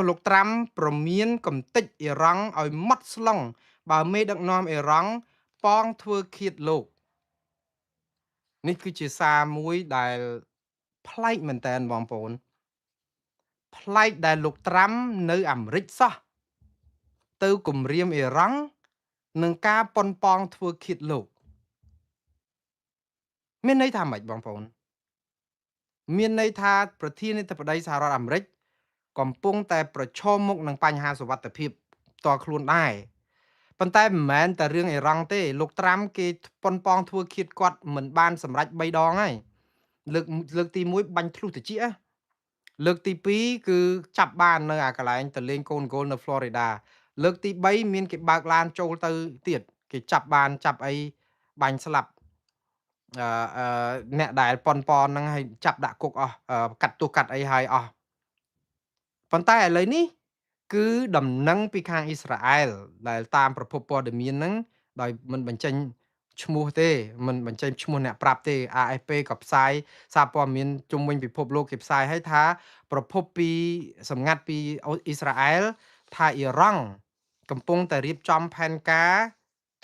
លោកត្រាំព្រមានកំទេចអ៊ីរ៉ង់ឲ្យម៉ត់ស្លុងបើមេដឹកនាំអ៊ីរ៉ង់ប៉ងធ្វើឃាតលោកនេះគឺជាសារមួយដែលប្លែកមែនតើបងប្អូនប្លែកដែលលោកត្រាំនៅអាមេរិកសោះទៅគំរាមអ៊ីរ៉ង់នឹងការប៉ុនប៉ងធ្វើឃាតលោកមានន័យថាម៉េចបងប្អូនមានន័យថាប្រធានាធិបតីសហរដ្ឋអាមេរិកកំពុងតែប្រឈមមុខនឹងបញ្ហាសុវត្ថិភាពផ្ទាល់ខ្លួនដែរប៉ុន្តែមិនមែនតែរឿងអ៊ីរ៉ង់ទេលោកត្រាំគេប៉ុនប៉ងធ្វើឃាតគាត់មិនបានសម្រេច3ដងហើយលើកទី1បាញ់ធ្លុះតិចលើកទី2គឺចាប់បាននៅអាកន្លែងតលេងកូនហ្គោលនៅ Florida លើកទី3មានគេបើកឡានចូលទៅទៀតគេចាប់បានចាប់អីបាញ់ស្លាប់អឺអ្នកដែលប៉ុនប៉នហ្នឹងឲ្យចាប់ដាក់គុកអស់កាត់ទោសកាត់អីហើយអស់ប៉ុន្តែឥឡូវនេះគឺដំណឹងពីខាងអ៊ីស្រាអែលដែលតាមប្រភពព័ត៌មានហ្នឹងដោយមិនបញ្ចេញឈ្មោះទេមិនបញ្ចេញឈ្មោះអ្នកប្រាប់ទេ AFP ក៏ផ្សាយសារព័ត៌មានជុំវិញពិភពលោកគេផ្សាយឲ្យថាប្រភពពីសម្ងាត់ពីអ៊ីស្រាអែលថាអ៊ីរ៉ង់កំពុងតែរៀបចំផែនការ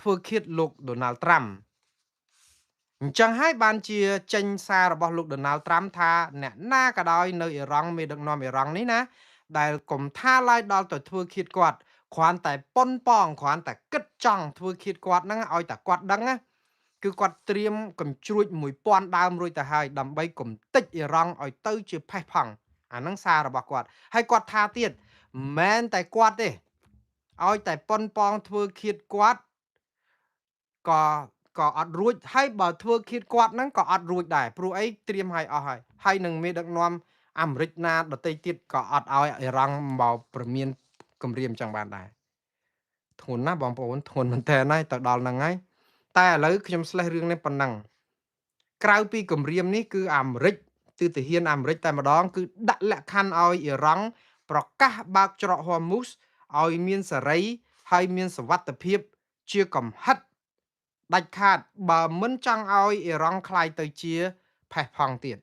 ធ្វើឃាតលោកដូណាល់ត្រាំអញ្ចឹងហើយបានជាចេញសាររបស់លោកដូណាល់ត្រាំថាអ្នកណាក៏ដោយនៅអ៊ីរ៉ង់មេដឹកនាំអ៊ីរ៉ង់នេះណាដែលកុំថាឡើយដល់ទៅធ្វើឃាតគាត់គ្រាន់តែប៉ុនប៉ងគ្រាន់តែគិតចង់ធ្វើឃាតគាត់ហ្នឹងឲ្យតែគាត់ដឹងណាគឺគាត់ត្រៀមកំជ្រួច1000ដើមរួចទៅហើយដើម្បីកំទេចអ៊ីរ៉ង់ឲ្យទៅជាផេះផង់អាហ្នឹងសាររបស់គាត់ហើយគាត់ថាទៀតមិនមែនតែគាត់ទេឲ្យតែប៉ុនប៉ងធ្វើឃាតគាត់ក៏អត់រួចហើយបើធ្វើឃាតគាត់ហ្នឹងក៏អត់រួចដែរព្រោះអីត្រៀមឲ្យអស់ហើយហើយនឹងមេដឹកនាំអាមេរិកណាដទៃទៀតក៏អត់ឲ្យអ៊ីរ៉ង់មកព្រមានគម្រាមចឹងបានដែរធ្ងន់ណាស់បងប្អូនធ្ងន់មែនតើហើយទៅដល់ហ្នឹងហើយតែឥឡូវខ្ញុំស្លេះរឿងនេះប៉ុណ្ណឹងក្រៅពីគម្រាមនេះគឺអាមេរិកទិទាហានអាមេរិកតែម្ដងគឺដាក់លក្ខខណ្ឌឲ្យអ៊ីរ៉ង់ប្រកាសបើកច្រកហូមូសឲ្យមានសេរីហើយមានសុវត្ថិភាពជាកំហិតដាច់ខាតបើមិនចង់ឲ្យអ៊ីរ៉ង់ក្លាយទៅជាផេះផង់ទៀត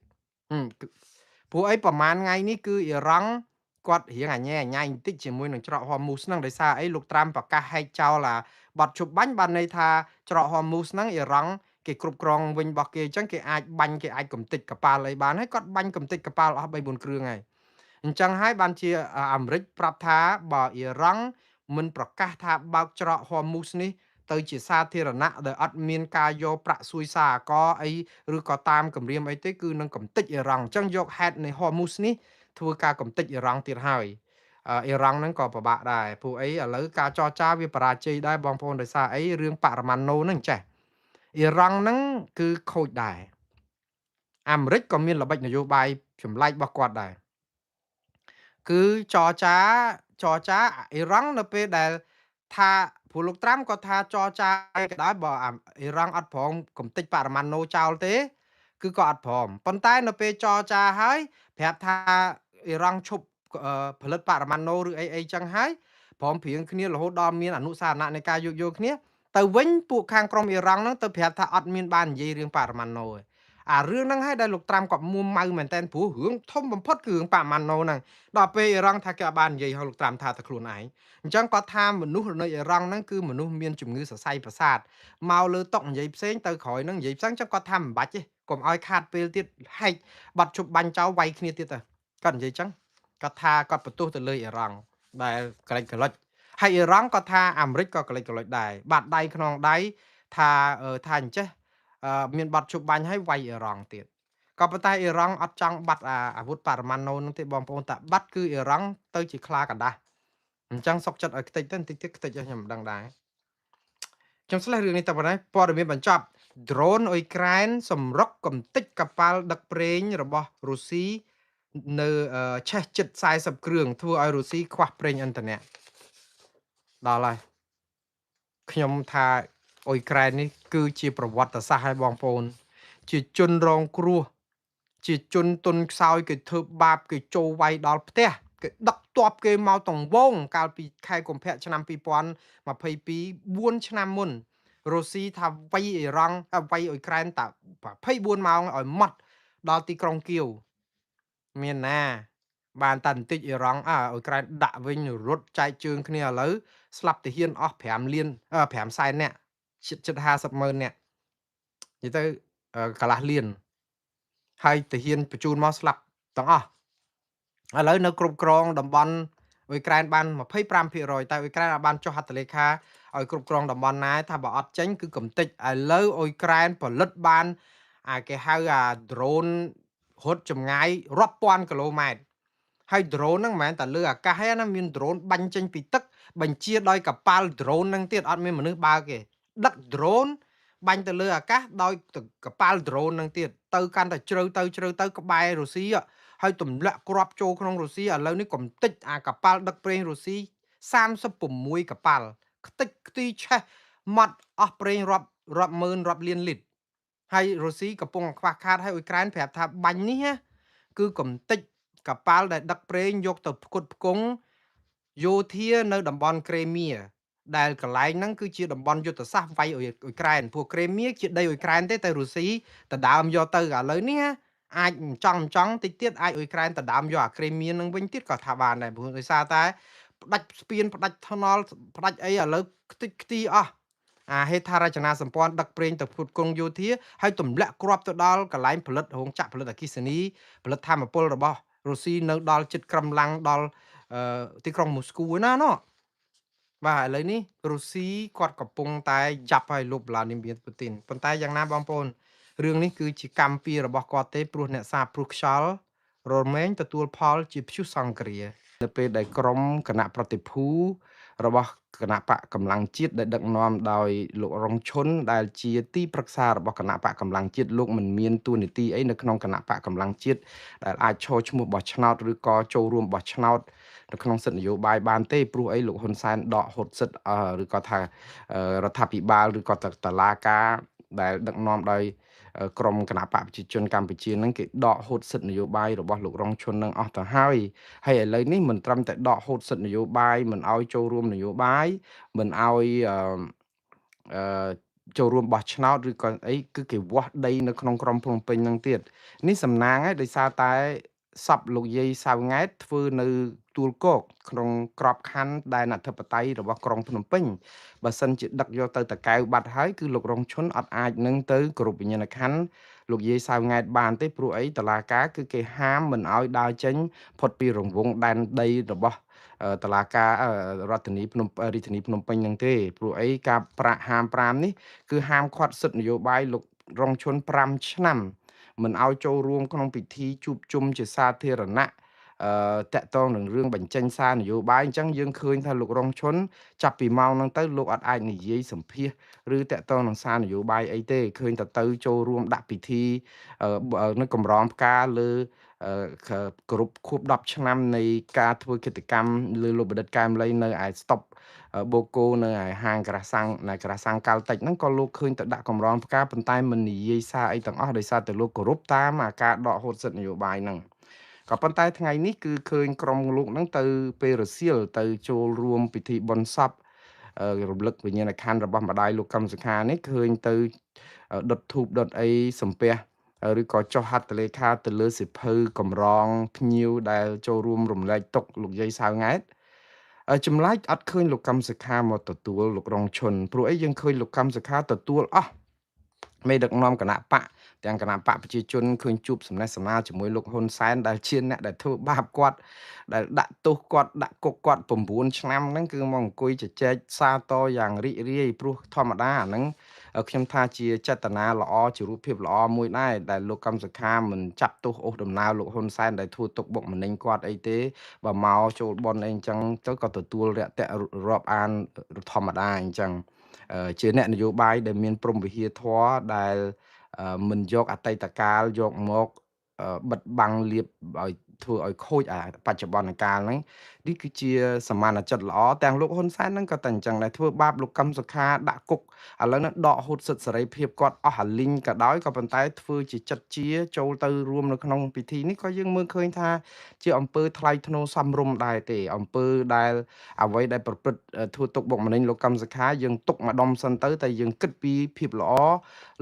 ព្រោះអីប្រហែលថ្ងៃនេះគឺអ៊ីរ៉ង់គាត់រៀងអញែអញ៉ៃបន្តិចជាមួយនឹងច្រកហូមូសហ្នឹងដោយសារអីលោកត្រាំប្រកាសហែកចោលអាបទជប់បាញ់បានន័យថាច្រកហូមូសហ្នឹងអ៊ីរ៉ង់គេគ្រប់គ្រងវិញរបស់គេអញ្ចឹងគេអាចបាញ់គេអាចកំទេចកប៉ាល់អីបានហើយគាត់បាញ់កំទេចកប៉ាល់អស់3 4គ្រឿងហើយអញ្ចឹងហើយបានជាអាមេរិកប្រាប់ថាបើអ៊ីរ៉ង់មិនប្រកាសថាបើកច្រកហូមូសនេះទៅជាសាធារណៈដោយអត់មានការយកប្រាក់សួយសារអាករអីឬក៏តាមគម្រាមអីទេគឺនឹងកំទេចអ៊ីរ៉ង់អញ្ចឹងយកហេតុនៃហូមូសនេះធ្វើការកំទេចអ៊ីរ៉ង់ទៀតហើយអ៊ីរ៉ង់ហ្នឹងក៏ពិបាកដែរព្រោះអីឥឡូវការចរចាវាបរាជ័យដែរបងប្អូនដោយសារអីរឿងបរមាណូហ្នឹងចេះអ៊ីរ៉ង់ហ្នឹងគឺខូចដែរអាមេរិកក៏មានល្បិចនយោបាយចម្លែករបស់គាត់ដែរគឺចរចាអ៊ីរ៉ង់នៅពេលដែលថាព្រោះលោកត្រាំក៏ថាចរចាអីក៏ដោយបើអ៊ីរ៉ង់អត់ព្រមកំទេចបរមាណូចោលទេគឺក៏អត់ព្រមប៉ុន្តែនៅពេលចរចាហើយប្រាប់ថាអ៊ីរ៉ង់ឈប់ផលិតបរមាណូឬអីអីចឹងហើយព្រមព្រៀងគ្នារហូតដល់មានអនុសារណៈនៃការយោគយល់គ្នាទៅវិញពួកខាងក្រុមអ៊ីរ៉ង់ហ្នឹងទៅប្រាប់ថាអត់មានបាននិយាយរឿងបរមាណូទេអារឿងហ្នឹងហើយដែលលោកត្រាំគាត់មួម៉ៅមែនតើព្រោះរឿងធំបំផុតគឺរឿងបរមាណូហ្នឹងដល់ពេលអ៊ីរ៉ង់ថាគេអត់បាននិយាយហើយលោកត្រាំថាតែខ្លួនឯងអញ្ចឹងគាត់ថាមនុស្សនៅអ៊ីរ៉ង់ហ្នឹងគឺមនុស្សមានជំងឺសរសៃប្រសាទមកលើតុនិយាយផ្សេងទៅក្រោយហ្នឹងនិយាយផ្សេងអញ្ចឹងគាត់ថាមិនបាច់ទេកុំឲ្យខាតពេលទៀតហែកបាត់ជប់បាញ់ចោលវាយគ្នាទៀតទៅគាត់និយាយចឹងគាត់ថាគាត់បន្ទោសទៅលើអ៊ីរ៉ង់ដែលក្រិចក្លុចហើយអ៊ីរ៉ង់គាត់ថាអាមេរិកក៏ក្រិចក្លុចដែរបាត់ដៃក្នុងដៃថាថាអញ្ចេះមានបាត់ជប់បាញ់ហើយវាយអ៊ីរ៉ង់ទៀតក៏ប៉ុន្តែអ៊ីរ៉ង់អត់ចង់បាត់អាវុធបរមាណូនឹងទេបងប្អូនតែបាត់គឺអ៊ីរ៉ង់ទៅជាខ្លាកណ្ដាស់អញ្ចឹងសុកចិត្តឲ្យខ្ទេចទៅបន្តិចទៀតខ្ទេចខ្ញុំមិនដឹងដែរខ្ញុំស្លេះរឿងនេះតែប៉ុណ្ណេះព័ត៌មានបញ្ចប់ drone អ៊ុយក្រែនសម្រុកកំទេចកប៉ាល់ដឹកប្រេងរបស់រុស្ស៊ីនៅឆេះជិត40គ្រឿងធ្វើឲ្យរុស្ស៊ីខ្វះប្រេងឥន្ធនៈដល់ហើយខ្ញុំថាអ៊ុយក្រែននេះគឺជាប្រវត្តិសាស្ត្រឲ្យបងប្អូនជាជនរងគ្រោះជាជនទុនខ្សោយគេធ្វើបាបគេចូលវាយដល់ផ្ទះគេដឹកទ័ពគេមកតង្វងកាលពីខែកុម្ភៈឆ្នាំ2022 4ឆ្នាំមុនរុស្ស៊ីថាវាយអ៊ីរ៉ង់វាយអ៊ុយក្រែនតា24ម៉ោងឲ្យម៉ត់ដល់ទីក្រុងគៀវមានណា បានតែបន្តិចអ៊ីរ៉ង់អើអ៊ុយក្រែនដាក់វិញរត់ចែកជើងគ្នាឥឡូវស្លាប់ទាហានអស់5លាន5សែននាក់ជិត50ម៉ឺននាក់និយាយទៅកន្លះលានហើយទាហានបញ្ជូនមកស្លាប់ទាំងអស់ឥឡូវនៅគ្រប់គ្រងតំបន់អ៊ុយក្រែនបាន25%តែអ៊ុយក្រែនអាចបានចុះហត្ថលេខាឲ្យគ្រប់គ្រងតំបន់ណាថាបើអត់ចេញគឺកំតិចឥឡូវអ៊ុយក្រែនផលិតបានអាគេហៅអា drone រត់ចម្ងាយរាប់ពាន់គីឡូម៉ែត្រហើយ drone ហ្នឹងមិនមែនតែលើអាកាសទេណាមាន drone បាញ់ចេញពីទឹកបញ្ជាដោយកប៉ាល់ drone ហ្នឹងទៀតអត់មានមនុស្សបើកទេដឹក drone បាញ់ទៅលើអាកាសដោយកប៉ាល់ drone ហ្នឹងទៀតទៅកាន់តែជ្រៅទៅជ្រៅទៅក្បែររុស្ស៊ីហើយទម្លាក់គ្រាប់ចូលក្នុងរុស្ស៊ីឥឡូវនេះកំតិចអាកប៉ាល់ដឹកប្រេងរុស្ស៊ី36កប៉ាល់ខ្ទេចខ្ទីឆេះម៉ត់អស់ប្រេងរាប់រាប់ម៉ឺនរាប់លានលីត្រហើយរុស្ស៊ីកំពុងខ្វះខាតហើយអ៊ុយក្រែនប្រាប់ថាបាញ់នេះណាគឺកំតិចកប៉ាល់ដែលដឹកប្រេងយកទៅផ្គត់ផ្គង់យោធានៅតំបន់ក្រេមៀដែលកន្លែងហ្នឹងគឺជាតំបន់យុទ្ធសាស្ត្រវាយអ៊ុយក្រែនព្រោះក្រេមៀជាដីអ៊ុយក្រែនទេតែរុស្ស៊ីដដើមយកទៅឥឡូវនេះអាចចង់ចង់តិចទៀតអាចអ៊ុយក្រែនដដើមយកអាក្រេមៀនឹងវិញទៀតក៏ថាបានដែរព្រោះដោយសារតែផ្ដាច់ស្ពានផ្ដាច់ថ្នល់ផ្ដាច់អីឥឡូវខ្ទេចខ្ទីអស់អាហេដ្ឋារចនាសម្ព័ន្ធដឹកប្រេងទៅផ្គត់ផ្គង់យោធាហើយទម្លាក់គ្រាប់ទៅដល់កន្លែងផលិតរោងចក្រផលិតអគ្គិសនីផលិតធម្មពលរបស់រុស្ស៊ីនៅដល់ជិតក្រំឡាំងដល់ទីក្រុងមូស្គូណាណោះបាទឥឡូវនេះរុស្ស៊ីគាត់កំពុងតែយ៉ាប់ឲ្យលោកវ្លាឌីមៀរពូទីនប៉ុន្តែយ៉ាងណាបងប្អូនរឿងនេះគឺជាកម្មពៀរបស់គាត់ទេព្រោះអ្នកសាបព្រោះខ្យល់រមែងទទួលផលជាព្យុះសង្គ្រានៅពេលដែលក្រមគណៈប្រតិភូរបស់គណៈបកកម្លាំងជាតិដែលដឹកនាំដោយលោករងឈុនដែលជាទីប្រឹក្សារបស់គណៈបកកម្លាំងជាតិលោកមិនមានតួនាទីអីនៅក្នុងគណៈបកកម្លាំងជាតិដែលអាចឈរឈ្មោះបោះឆ្នោតឬក៏ចូលរួមបោះឆ្នោតនៅក្នុងសិទ្ធិនយោបាយបានទេព្រោះអីលោកហ៊ុនសែនដកហូតសិទ្ធិឬក៏ថារដ្ឋាភិបាលឬក៏តឡាការដែលដឹកនាំដោយក្រមគណៈបកប្រជាជនកម្ពុជានឹងគេដកហូតសិទ្ធិនយោបាយរបស់លោករងឈុននឹងអស់ទៅហើយហើយឥឡូវនេះមិនត្រឹមតែដកហូតសិទ្ធិនយោបាយមិនឲ្យចូលរួមនយោបាយមិនឲ្យអឺចូលរួមបោះឆ្នោតឬក៏អីគឺគេវាស់ដីនៅក្នុងក្រុងភ្នំពេញនឹងទៀតនេះសំណាងហើយដោយសារតែសពលោកយាយសៅង៉ែតធ្វើនៅទួលគោកក្នុងក្របខ័ណ្ឌដែនអធិបតេយ្យរបស់ក្រុងភ្នំពេញបើសិនជាដឹកយកទៅតកែវបាត់ហើយគឺលោករងឈុនអត់អាចនឹងទៅគោរពវិញ្ញាណក្ខន្ធលោកយាយសៅង៉ែតបានទេព្រោះអីតឡាការគឺគេហាមមិនឲ្យដើរចេញផុតពីរង្វង់ដែនដីរបស់តឡាការរដ្ឋធានីភ្នំរាជធានីភ្នំពេញនឹងទេព្រោះអីការប្រាក់ហាម5នេះគឺហាមឃាត់សិទ្ធិនយោបាយលោករងឈុន5ឆ្នាំមិនឲ្យចូលរួមក្នុងពិធីជួបជុំជាសាធារណៈអឺតកតងនឹងរឿងបញ្ចេញសារនយោបាយអញ្ចឹងយើងឃើញថាលោករងឈុនចាប់ពីម៉ោងហ្នឹងទៅលោកអត់អាចនិយាយសម្ភាសឬតកតងនឹងសារនយោបាយអីទេឃើញតែទៅចូលរួមដាក់ពិធីនៅកម្រងផ្កាលើគ្រប់ខួប10ឆ្នាំនៃការធ្វើគិតកម្មលើលោកបណ្ឌិតកែមលីនៅឯស្តុបបូកូនៅឯហាងក្រាសាំងនៅក្រាសាំងកាល់តិចហ្នឹងក៏លោកឃើញតែដាក់កម្រងផ្កាប៉ុន្តែមិននិយាយសារអីទាំងអស់ដោយសារតែលោកគោរពតាមអាការដកហូតសិទ្ធិនយោបាយហ្នឹងក៏ប៉ុន្តែថ្ងៃនេះគឺឃើញក្រុមលោកហ្នឹងទៅពេលរសៀលទៅចូលរួមពិធីបុណ្យសពរំលឹកវិញ្ញាណក្ខន្ធរបស់ម្ដាយលោកកឹមសុខានេះឃើញទៅដុតធូបដុតអីសំពះឬក៏ចុះហត្ថលេខាទៅលើសិភៅកម្រងភ្ញៀវដែលចូលរួមរំលែកទុកលោកយាយសៅង៉ែតចម្លែកអត់ឃើញលោកកឹមសុខាមកទទួលលោករងឈុនព្រោះអីយើងឃើញលោកកឹមសុខាទទួលអស់មេដឹកនាំគណៈបកទាំងគណៈបកប្រជាជនឃើញជួបសំណេះសំណាលជាមួយលោកហ៊ុនសែនដែលជាអ្នកដែលធ្វើបាបគាត់ដែលដាក់ទោសគាត់ដាក់គុកគាត់9ឆ្នាំហ្នឹងគឺមកអង្គុយជជែកសាទរយ៉ាងរីករាយព្រោះធម្មតាអាហ្នឹងខ្ញុំថាជាចេតនាល្អជារូបភាពល្អមួយដែរដែលលោកកឹមសុខាមិនចាប់ទោសអូសដំណើរលោកហ៊ុនសែនដែលធ្វើទុកបុកម្នេញគាត់អីទេបើមកចូលប៉ុនអីអញ្ចឹងទៅក៏ទទួលរយៈរាប់អានធម្មតាអញ្ចឹងជាអ្នកនយោបាយដែលមានព្រំវិហារធម៌ដែលមិនយកអតីតកាលយកមកបិទបាំងលៀបឲ្យធ្វើឲ្យខូចអាបច្ចុប្បន្នកាលហ្នឹង នេះគឺជាសមានចិត្តល្អទាំងលោកហ៊ុនសែនហ្នឹងក៏តែអញ្ចឹងដែរធ្វើបាបលោកកឹមសុខាដាក់គុកឥឡូវហ្នឹងដកហូតសិទ្ធិសេរីភាពគាត់អស់អាលីងក៏ដោយក៏ប៉ុន្តែធ្វើជាចិត្តជាចូលទៅរួមនៅក្នុងពិធីនេះក៏យើងមើលឃើញថាជាអំពើថ្លៃថ្នូរសមរម្យដែរទេអំពើដែលអ្វីដែលប្រព្រឹត្តធ្វើទុកបុកម្នេញលោកកឹមសុខាយើងទុកម្ដុំសិនទៅតែយើងគិតពីភាពល្អ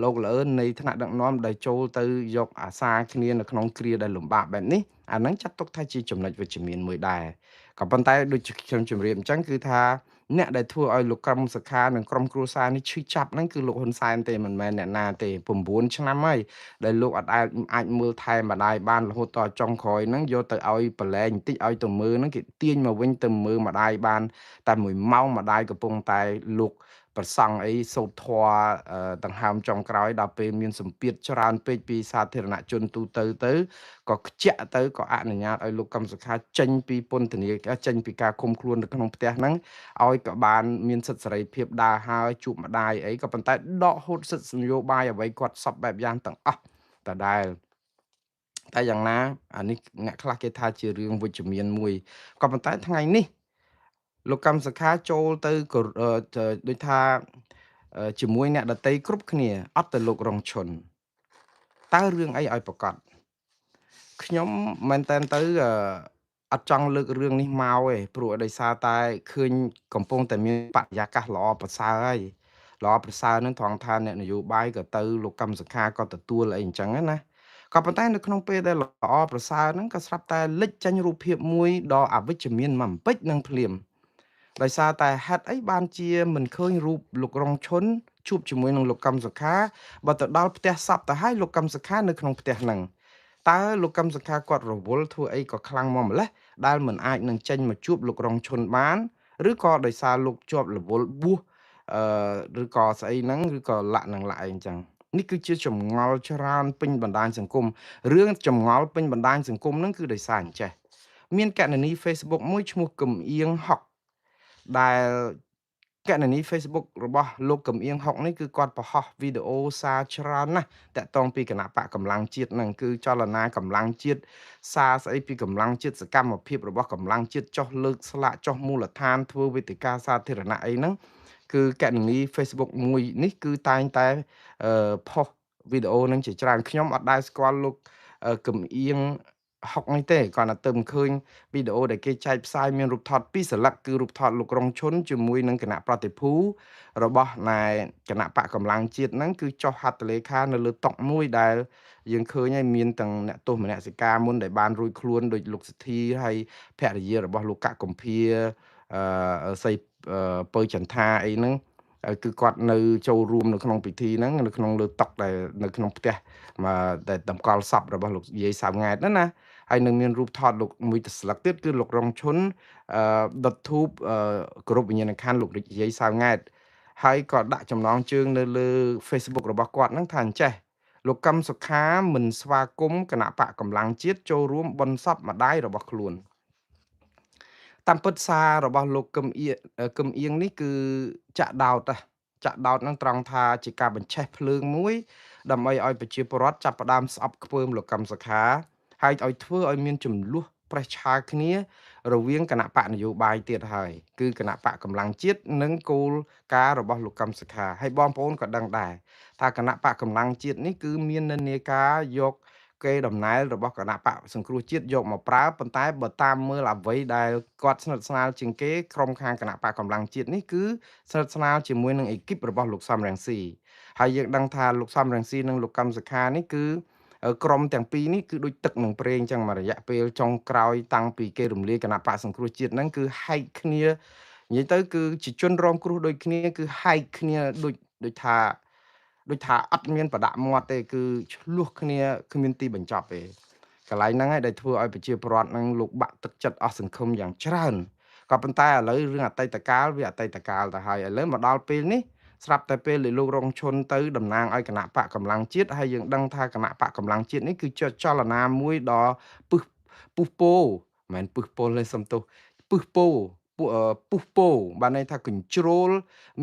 លោកល្អឿននៃថ្នាក់ដឹកនាំដែលចូលទៅយកអាសាគ្នានៅក្នុងគ្រាដែលលំបាកបែបនេះអាហ្នឹងចាត់ទុកថាជាចំណុចវិជ្ជមានមួយដែរក៏ប៉ុន្តែដូចខ្ញុំជម្រាបអញ្ចឹងគឺថាអ្នកដែលធ្វើឲ្យលោកកឹមសុខានិងក្រុមគ្រួសារនេះឈឺចាប់ហ្នឹងគឺលោកហ៊ុនសែនទេមិនមែនអ្នកណាទេ9ឆ្នាំហើយដែលលោកអត់អាចមើលថែម្ដាយបានរហូតដល់ចុងក្រោយហ្នឹងយកទៅឲ្យប្រឡែងបន្តិចឲ្យទៅមើលហ្នឹងគេទាញមកវិញទៅមើលម្ដាយបានតែ1ម៉ោងម្ដាយកំពុងតែលោកប្រសង់អីសូត្រធម៌ដង្ហើមចុងក្រោយដល់ពេលមានសម្ពាធច្រើនពេកពីសាធារណជនទូទៅទៅក៏ខ្ជាក់ទៅក៏អនុញ្ញាតឲ្យលោកកឹមសុខាចេញពីពន្ធនាគារចេញពីការឃុំខ្លួននៅក្នុងផ្ទះហ្នឹងឲ្យក៏បានមានសិទ្ធិសេរីភាពដើរហើយជួបម្ដាយអីក៏ប៉ុន្តែដកហូតសិទ្ធិនយោបាយអ្វីគាត់សពបែបយ៉ាងទាំងអស់ដដែលតែយ៉ាងណាអានេះអ្នកខ្លះគេថាជារឿងវិជ្ជមានមួយក៏ប៉ុន្តែថ្ងៃនេះលោកកឹមសុខាចូលទៅដូចថាជាមួយអ្នកដតីគ្រប់គ្នាអត់ទៅលោករងឈុនតើរឿងអីឲ្យប្រកាសខ្ញុំមែនតែនទៅអត់ចង់លើករឿងនេះមកទេព្រោះដោយសារតែឃើញកំពុងតែមានបរិយាកាសល្អប្រសើរហើយល្អប្រសើរនឹងត្រង់ថាអ្នកនយោបាយក៏ទៅលោកកឹមសុខាក៏ទទួលអីអញ្ចឹងណាក៏ប៉ុន្តែនៅក្នុងពេលដែលល្អប្រសើរហ្នឹងក៏ស្រាប់តែលេចចេញរូបភាពមួយដ៏អវិជ្ជមានមួយពេចនឹងភ្លាមដោយសារតែហេតុអីបានជាមិនឃើញរូបលោករងឈុនជួបជាមួយនឹងលោកកឹមសុខាបើទៅដល់ផ្ទះសពទៅហើយលោកកឹមសុខានៅក្នុងផ្ទះហ្នឹងតើលោកកឹមសុខាគាត់រវល់ធ្វើអីក៏ខ្លាំងមកម្លេះដែលមិនអាចនឹងចេញមកជួបលោករងឈុនបានឬក៏ដោយសារលោកជាប់រវល់បួសឬក៏ស្អីហ្នឹងឬក៏លាក់នឹងលាក់អីអញ្ចឹងនេះគឺជាចម្ងល់ច្រើនពេញបណ្ដាញសង្គមរឿងចម្ងល់ពេញបណ្ដាញសង្គមហ្នឹងគឺដោយសារអញ្ចេះមានកណនី Facebook មួយឈ្មោះកឹមអៀងហុកដែលកណនី Facebook របស់លោកកឹមអៀងហុកនេះគឺគាត់បង្ហោះវីដេអូសារច្រើនណាស់តាក់ទងពីគណៈបកកម្លាំងជាតិហ្នឹងគឺចលនាកម្លាំងជាតិសារស្អីពីកម្លាំងជាតិសកម្មភាពរបស់កម្លាំងជាតិចុះលើកស្លាកចុះមូលដ្ឋានធ្វើវេទិកាសាធារណៈអីហ្នឹងគឺកណនី Facebook មួយនេះគឺតែងតែផុសវីដេអូហ្នឹងជាច្រើនខ្ញុំអត់ដែលស្គាល់លោកកឹមអៀងហុកនេះទេគាត់តែទៅឃើញវីដេអូដែលគេចែកផ្សាយមានរូបថតពីរសន្លឹកគឺរូបថតលោករងឈុនជាមួយនឹងគណៈប្រតិភូរបស់ណែគណៈបកកម្លាំងជាតិហ្នឹងគឺចុះហត្ថលេខានៅលើតុមួយដែលយើងឃើញហើយមានទាំងអ្នកទោសមនសិការមុនដែលបានរួចខ្លួនដោយលោកសទ្ធាហើយភរិយារបស់លោកកកុម្ភាសីពៅចន្ទាអីហ្នឹងគឺគាត់នៅចូលរួមនៅក្នុងពិធីហ្នឹងនៅក្នុងលើតុដែលនៅក្នុងផ្ទះដែលតម្កល់សពរបស់លោកយាយសៅង៉ែតហ្នឹងណាហើយនឹងមានរូបថតលោកមួយស្លឹកទៀតគឺលោករងឈុនដុតធូបគោរពវិញ្ញាណក្ខន្ធលោកយាយសៅង៉ែតហើយក៏ដាក់ចំណងជើងនៅលើ Facebook របស់គាត់ហ្នឹងថាអញ្ចេះលោកកឹមសុខាមិនស្វាគមន៍គណៈបកកម្លាំងជាតិចូលរួមបុណ្យសពម្ដាយរបស់ខ្លួនតាមពិតសាររបស់លោកកឹមអៀងនេះគឺចាក់ដោតចាក់ដោតនឹងត្រង់ថាជាការបញ្ឆេះភ្លើងមួយដើម្បីឲ្យប្រជាពលរដ្ឋចាប់ផ្ដើមស្អប់ខ្ពើមលោកកឹមសុខាហើយឲ្យធ្វើឲ្យមានចំនួនប្រេះឆាគ្នារវាងគណៈបកនយោបាយទៀតហើយគឺគណៈបកកម្លាំងជាតិនិងគោលការណ៍របស់លោកកឹមសុខាហើយបងប្អូនក៏ដឹងដែរថាគណៈបកកម្លាំងជាតិនេះគឺមាននិន្នាការយកគេដំណែលរបស់គណៈបកសង្គ្រោះជាតិយកមកប្រើប៉ុន្តែបើតាមមើលអ្វីដែលគាត់ស្និទ្ធស្នាលជាងគេក្រុមខាងគណៈបកកម្លាំងជាតិនេះគឺស្និទ្ធស្នាលជាមួយនឹងអេគីបរបស់លោកសំរងស៊ីហើយយើងដឹងថាលោកសំរងស៊ីនិងលោកកឹមសុខានេះគឺក្រុមទាំងពីរនេះគឺដូចទឹកនឹងប្រេងចឹងមួយរយៈពេលចុងក្រោយតាំងពីគេរំលាយគណៈបកសង្គ្រោះជាតិហ្នឹងគឺហែកគ្នានិយាយទៅគឺជាជនរងគ្រោះដូចគ្នាគឺហែកគ្នាដូចថាអត់មានប្រដាក់មាត់ទេគឺឆ្លោះគ្នាគ្មានទីបញ្ចប់ទេកន្លែងហ្នឹងឯងដែលធ្វើឲ្យប្រជាពលរដ្ឋហ្នឹងលោកបាក់ទឹកចិត្តអស់សង្ឃឹមយ៉ាងច្រើនក៏ប៉ុន្តែឥឡូវរឿងអតីតកាលវាអតីតកាលទៅហើយឥឡូវមកដល់ពេលនេះស្រាប់តែពេលលោករងឈុនទៅតំណាងឲ្យគណៈបកកម្លាំងជាតិហើយយើងដឹងថាគណៈបកកម្លាំងជាតិនេះគឺជាចលនាមួយដ៏ពុះពោមិនមែនពឹសពលទេសំទោសពឹសពោពុះពោបានន័យថាកញ្ជ្រោល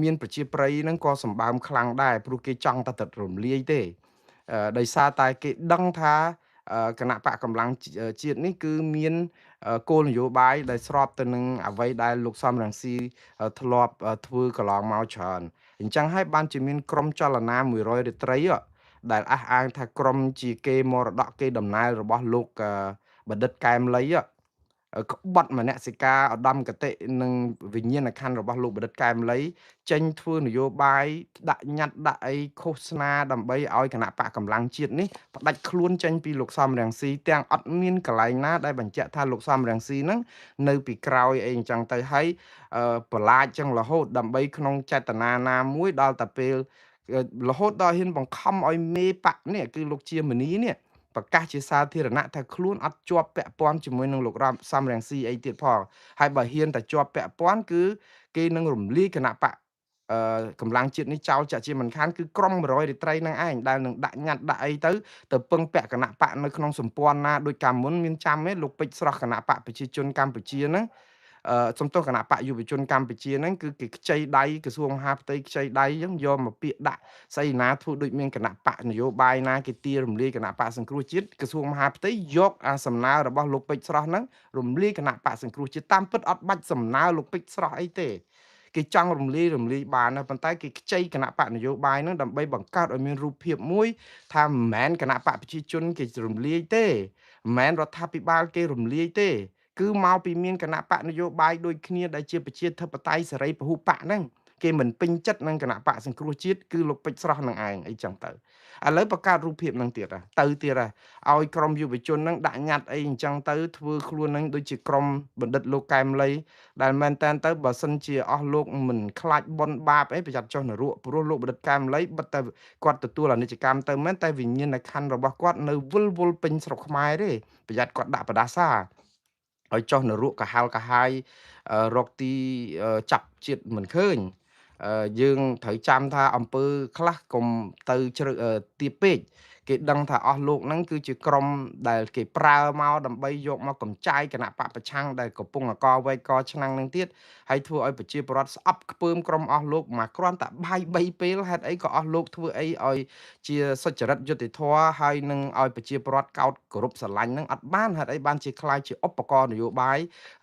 មានប្រជាប្រិយហ្នឹងក៏សម្បើមខ្លាំងដែរព្រោះគេចង់តែទឹករំលាយទេដោយសារតែគេដឹងថា គណៈបកកម្លាំងជាតិនេះគឺមានគោលនយោបាយដែលស្របទៅនឹងអ្វីដែលលោកសំរងស៊ីធ្លាប់ធ្វើកន្លងមកច្រើន។ អញ្ចឹងហើយបានជាមានក្រុមចលនា100រាត្រីដែលអះអាងថាក្រុមជាគេមរតកគេដំណើររបស់លោកបណ្ឌិតកែមលី ក្បត់មនសិការឧត្តមកតិនិងវិញ្ញាណក្ខន្ធរបស់លោកបណ្ឌិតកែមលី ចេញធ្វើនយោបាយដាក់ញត្តិដាក់អីឃោសនាដើម្បីឲ្យគណៈបកកម្លាំងជាតិនេះផ្ដាច់ខ្លួនចេញពីលោកសំរងស៊ី ទាំងអត់មានកន្លែងណាដែលបញ្ជាក់ថាលោកសំរងស៊ីហ្នឹងនៅពីក្រោយអីអញ្ចឹងទៅ ហើយបន្លាចចឹងរហូតដើម្បីក្នុងចេតនាណាមួយ ដល់តែពេលរហូតដល់ហ៊ានបង្ខំឲ្យមេបកនេះគឺលោកជាមនីនេះប្រកាសជាសាធារណៈថាខ្លួនអត់ជាប់ពាក់ព័ន្ធជាមួយនឹងលោកសំរងស៊ីអីទៀតផង ហើយបើហ៊ានតែជាប់ពាក់ព័ន្ធគឺគេនឹងរំលាយគណៈបកអឺកម្លាំងជាតិនេះចោលចាក់ជាមិនខាន។ គឺក្រុម100រាត្រីនឹងឯងដែលនឹងដាក់ញត្តិដាក់អីទៅទៅពឹងពាក់គណៈបកនៅក្នុងសម្ព័ន្ធណា ដោយកាលមុនមានចាំទេលោកពេជ្រស្រស់គណៈបកប្រជាជនកម្ពុជាហ្នឹង អឺសំទោសគណៈបកយុវជនកម្ពុជាហ្នឹង គឺគេខ្ចីដៃក្រសួងមហាផ្ទៃខ្ចីដៃអញ្ចឹងយកមកពាក្យដាក់ស្អីណាធ្វើដូចមានគណៈបកនយោបាយណាគេទារំលាយគណៈបកសង្គ្រោះជាតិ ក្រសួងមហាផ្ទៃយកអាសំណើរបស់លោកពេជ្រស្រស់ហ្នឹងរំលាយគណៈបកសង្គ្រោះជាតិ។ តាមពិតអត់បាច់សំណើលោកពេជ្រស្រស់អីទេ គេចង់រំលាយរំលាយបានណា ប៉ុន្តែគេខ្ចីគណៈបកនយោបាយហ្នឹងដើម្បីបង្កើតឲ្យមានរូបភាពមួយថាមិនមែនគណៈបកប្រជាជនគេរំលាយទេ មិនមែនរដ្ឋាភិបាលគេរំលាយទេ គឺមកពីមានគណៈបកនយោបាយដូចគ្នាដែលជាប្រជាធិបតេយ្យសេរីពហុបកហ្នឹងគេមិនពេញចិត្តនឹងគណៈបកសង្គ្រោះជាតិ គឺលោកពេជ្រស្រស់នឹងឯងអីចឹងទៅ។ ឥឡូវបង្កើតរូបភាពនឹងទៀតទៅទៀតឲ្យក្រុមយុវជននឹងដាក់ញត្តិអីអញ្ចឹងទៅ ធ្វើខ្លួននឹងដូចជាក្រុមបណ្ឌិតលោកកែមលី ដែលមែនតែនទៅបើសិនជាអស់លោកមិនខ្លាចបុណ្យបាបអី ប្រយ័ត្នចុះនរក ព្រោះលោកបណ្ឌិតកែមលីបិទតែគាត់ទទួលអនិច្ចកម្មទៅមែន តែវិញ្ញាណក្ខន្ធរបស់គាត់នៅវិលវល់ពេញស្រុកខ្មែរទេ ប្រយ័ត្នគាត់ដាក់បដាសាឲ្យចុះនរកកាហាលកាហាយរកទីចាប់ជាតិមិនឃើញ។ យើងត្រូវចាំថាអង្គើខ្លះកុំទៅជ្រៅទៀបពេក គេដឹងថាអស់លោកហ្នឹងគឺជាក្រុមដែលគេប្រើមកដើម្បីយកមកកំចាយគណៈបកប្រឆាំងដែលកំពុងអកវែកកឆ្នាំងនឹងទៀត ហើយធ្វើឲ្យប្រជាពលរដ្ឋស្អប់ខ្ពើមក្រុមអស់លោកមកគ្រាន់តែបាយ3ពេល ហេតុអីក៏អស់លោកធ្វើអីឲ្យជាសុចរិតយុត្តិធម៌ ហើយនឹងឲ្យប្រជាពលរដ្ឋកោតគោរពស្រឡាញ់នឹងអត់បាន ហេតុអីបានជាខ្លាយជាឧបករណ៍នយោបាយ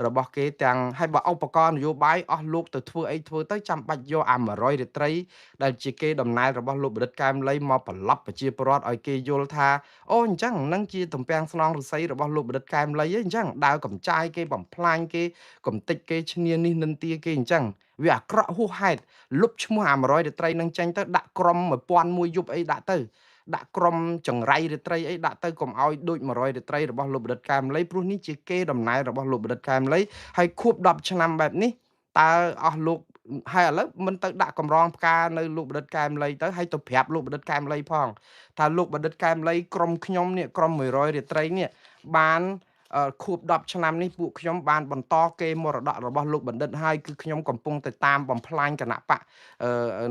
របស់គេទាំង ហើយបើឧបករណ៍នយោបាយអស់លោកទៅធ្វើអីធ្វើទៅ ចាំបាច់យកអា100រាត្រីដែលជាគេដំណើររបស់លោកបណ្ឌិតកែមលីមកប្រឡប់ប្រជាពលរដ្ឋឲ្យគេយល់ថាអូអញ្ចឹងនឹងជាទំពាំងស្នងរស័យរបស់លោកបណ្ឌិតកែមលី អញ្ចឹងដើរកំចាយគេបំផ្លាញគេកំតិចគេឈ្នានេះនិន្ទាគេ អញ្ចឹងវាអាក្រក់ហួសហេតុ។ លុបឈ្មោះអា100រាត្រីនឹងចេញទៅ ដាក់ក្រុម1001យប់អីដាក់ទៅ ដាក់ក្រុមចង្រៃរាត្រីអីដាក់ទៅ កុំឲ្យដូច100រាត្រីរបស់លោកបណ្ឌិតកែមលី ព្រោះនេះជាគេដំណើររបស់លោកបណ្ឌិតកែមលី ហើយខួប10ឆ្នាំបែបនេះតើអស់លោកហើយឥឡូវមិនទៅដាក់កម្រងផ្កានៅលោកបណ្ឌិតកែមលីទៅ ហើយទៅប្រាប់លោកបណ្ឌិតកែមលីផងថាលោកបណ្ឌិតកែមលី ក្រុមខ្ញុំនេះក្រុម100រាត្រីនេះបានខួប10ឆ្នាំនេះ ពួកខ្ញុំបានបន្តគេមរតករបស់លោកបណ្ឌិតហើយ គឺខ្ញុំកំពុងតែតាមបំផ្លាញគណៈបក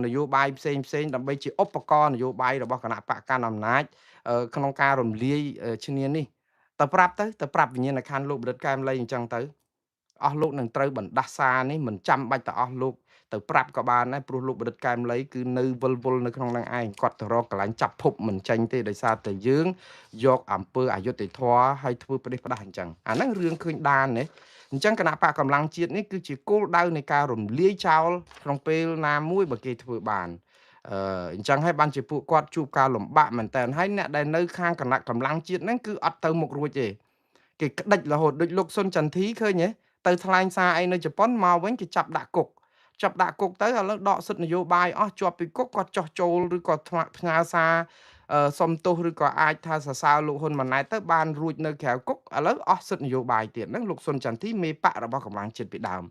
នយោបាយផ្សេងផ្សេងដើម្បីជាឧបករណ៍នយោបាយរបស់គណៈបកកណ្ដាលអំណាចក្នុងការរំលាយឈ្នានេះ ទៅប្រាប់ទៅទៅប្រាប់វិញ្ញាណក្ខន្ធលោកបណ្ឌិតកែមលីអញ្ចឹងទៅ អស់លោកនឹងត្រូវបណ្ដាសានេះ។ មិនចាំបាច់ទៅអស់លោកទៅប្រាប់ក៏បានដែរ ព្រោះលោកបណ្ឌិតកែមលីគឺនៅវិលវល់នៅក្នុងនឹងឯង គាត់ទៅរកកន្លែងចាប់ភពមិនចេញទេ ដោយសារតែយើងយកអំពើអយុត្តិធម៌ហើយធ្វើប្រទេសផ្ដាស់អញ្ចឹង អាហ្នឹងរឿងឃើញដាននេះ។ អញ្ចឹងគណៈបកកម្លាំងជាតិនេះគឺជាគោលដៅនៃការរំលាយចោលក្នុងពេលណាមួយបើគេធ្វើបាន អឺអញ្ចឹងហើយបានជាពួកគាត់ជួបការលំបាកមែនតើ។ ហើយអ្នកដែលនៅខាងគណៈកម្លាំងជាតិហ្នឹងគឺអត់ទៅមុខរួចទេ គេក្តិចរហូត ដូចលោកសុនចន្ទធីឃើញទេ ទៅថ្លែងសារអីនៅជប៉ុនមកវិញគេចាប់ដាក់គុក ចាប់ដាក់គុកទៅ ឥឡូវដកសិទ្ធិនយោបាយអស់ ជាប់ពីគុកគាត់ចោះចូលឬក៏ផ្ញើសារសុំទោស ឬក៏អាចថាសរសើរលោកហ៊ុនម៉ាណែតទៅបានរួចនៅក្រៅគុក ឥឡូវអស់សិទ្ធិនយោបាយទៀតហ្នឹង។ លោកសុនចន្ទធីមេបករបស់កម្លាំងជាតិពីដើម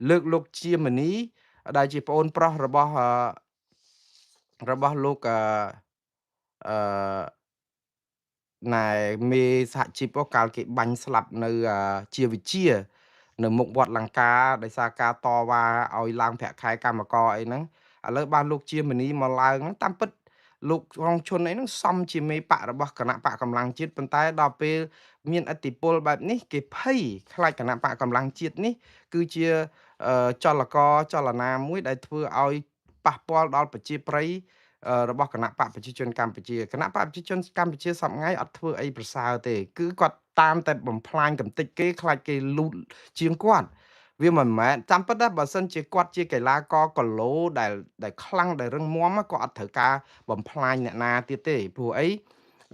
លើកលោកជាមនីដែលជាប្អូនប្រុសរបស់លោកអឺអឺណែមេសហជីពកាលគេបាញ់ស្លាប់នៅជាវិជានៅមុខវត្តលង្កា ដោយសារការតវ៉ាឲ្យឡើងប្រាក់ខែកម្មករអីហ្នឹង ឥឡូវបានលោកជាមនីមកឡើងហ្នឹង។ តាមពិតលោករងឈុនអីហ្នឹងសំជាមេបករបស់គណៈបកកម្លាំងជាតិ ប៉ុន្តែដល់ពេលមានអធិពលបែបនេះគេភ័យខ្លាចគណៈបកកម្លាំងជាតិនេះគឺជាចលករចលនាមួយដែលធ្វើឲ្យប៉ះពាល់ដល់ប្រជាប្រិយ របស់គណៈបកប្រជាជនកម្ពុជាគណៈបកប្រជាជនកម្ពុជាសប្ងៃអត់ធ្វើអីប្រសើរទេគឺគាត់តាមតែបំផ្លាញកំតិចគេខ្លាចគេលូតជាងគាត់វាមិនមែនចាំពិតណាបើសិនជាគាត់ជាកីឡាករគីឡូដែលដែលខ្លាំងដែលរឹងមាំក៏អត់ត្រូវការបំផ្លាញអ្នកណាទៀតទេព្រោះអី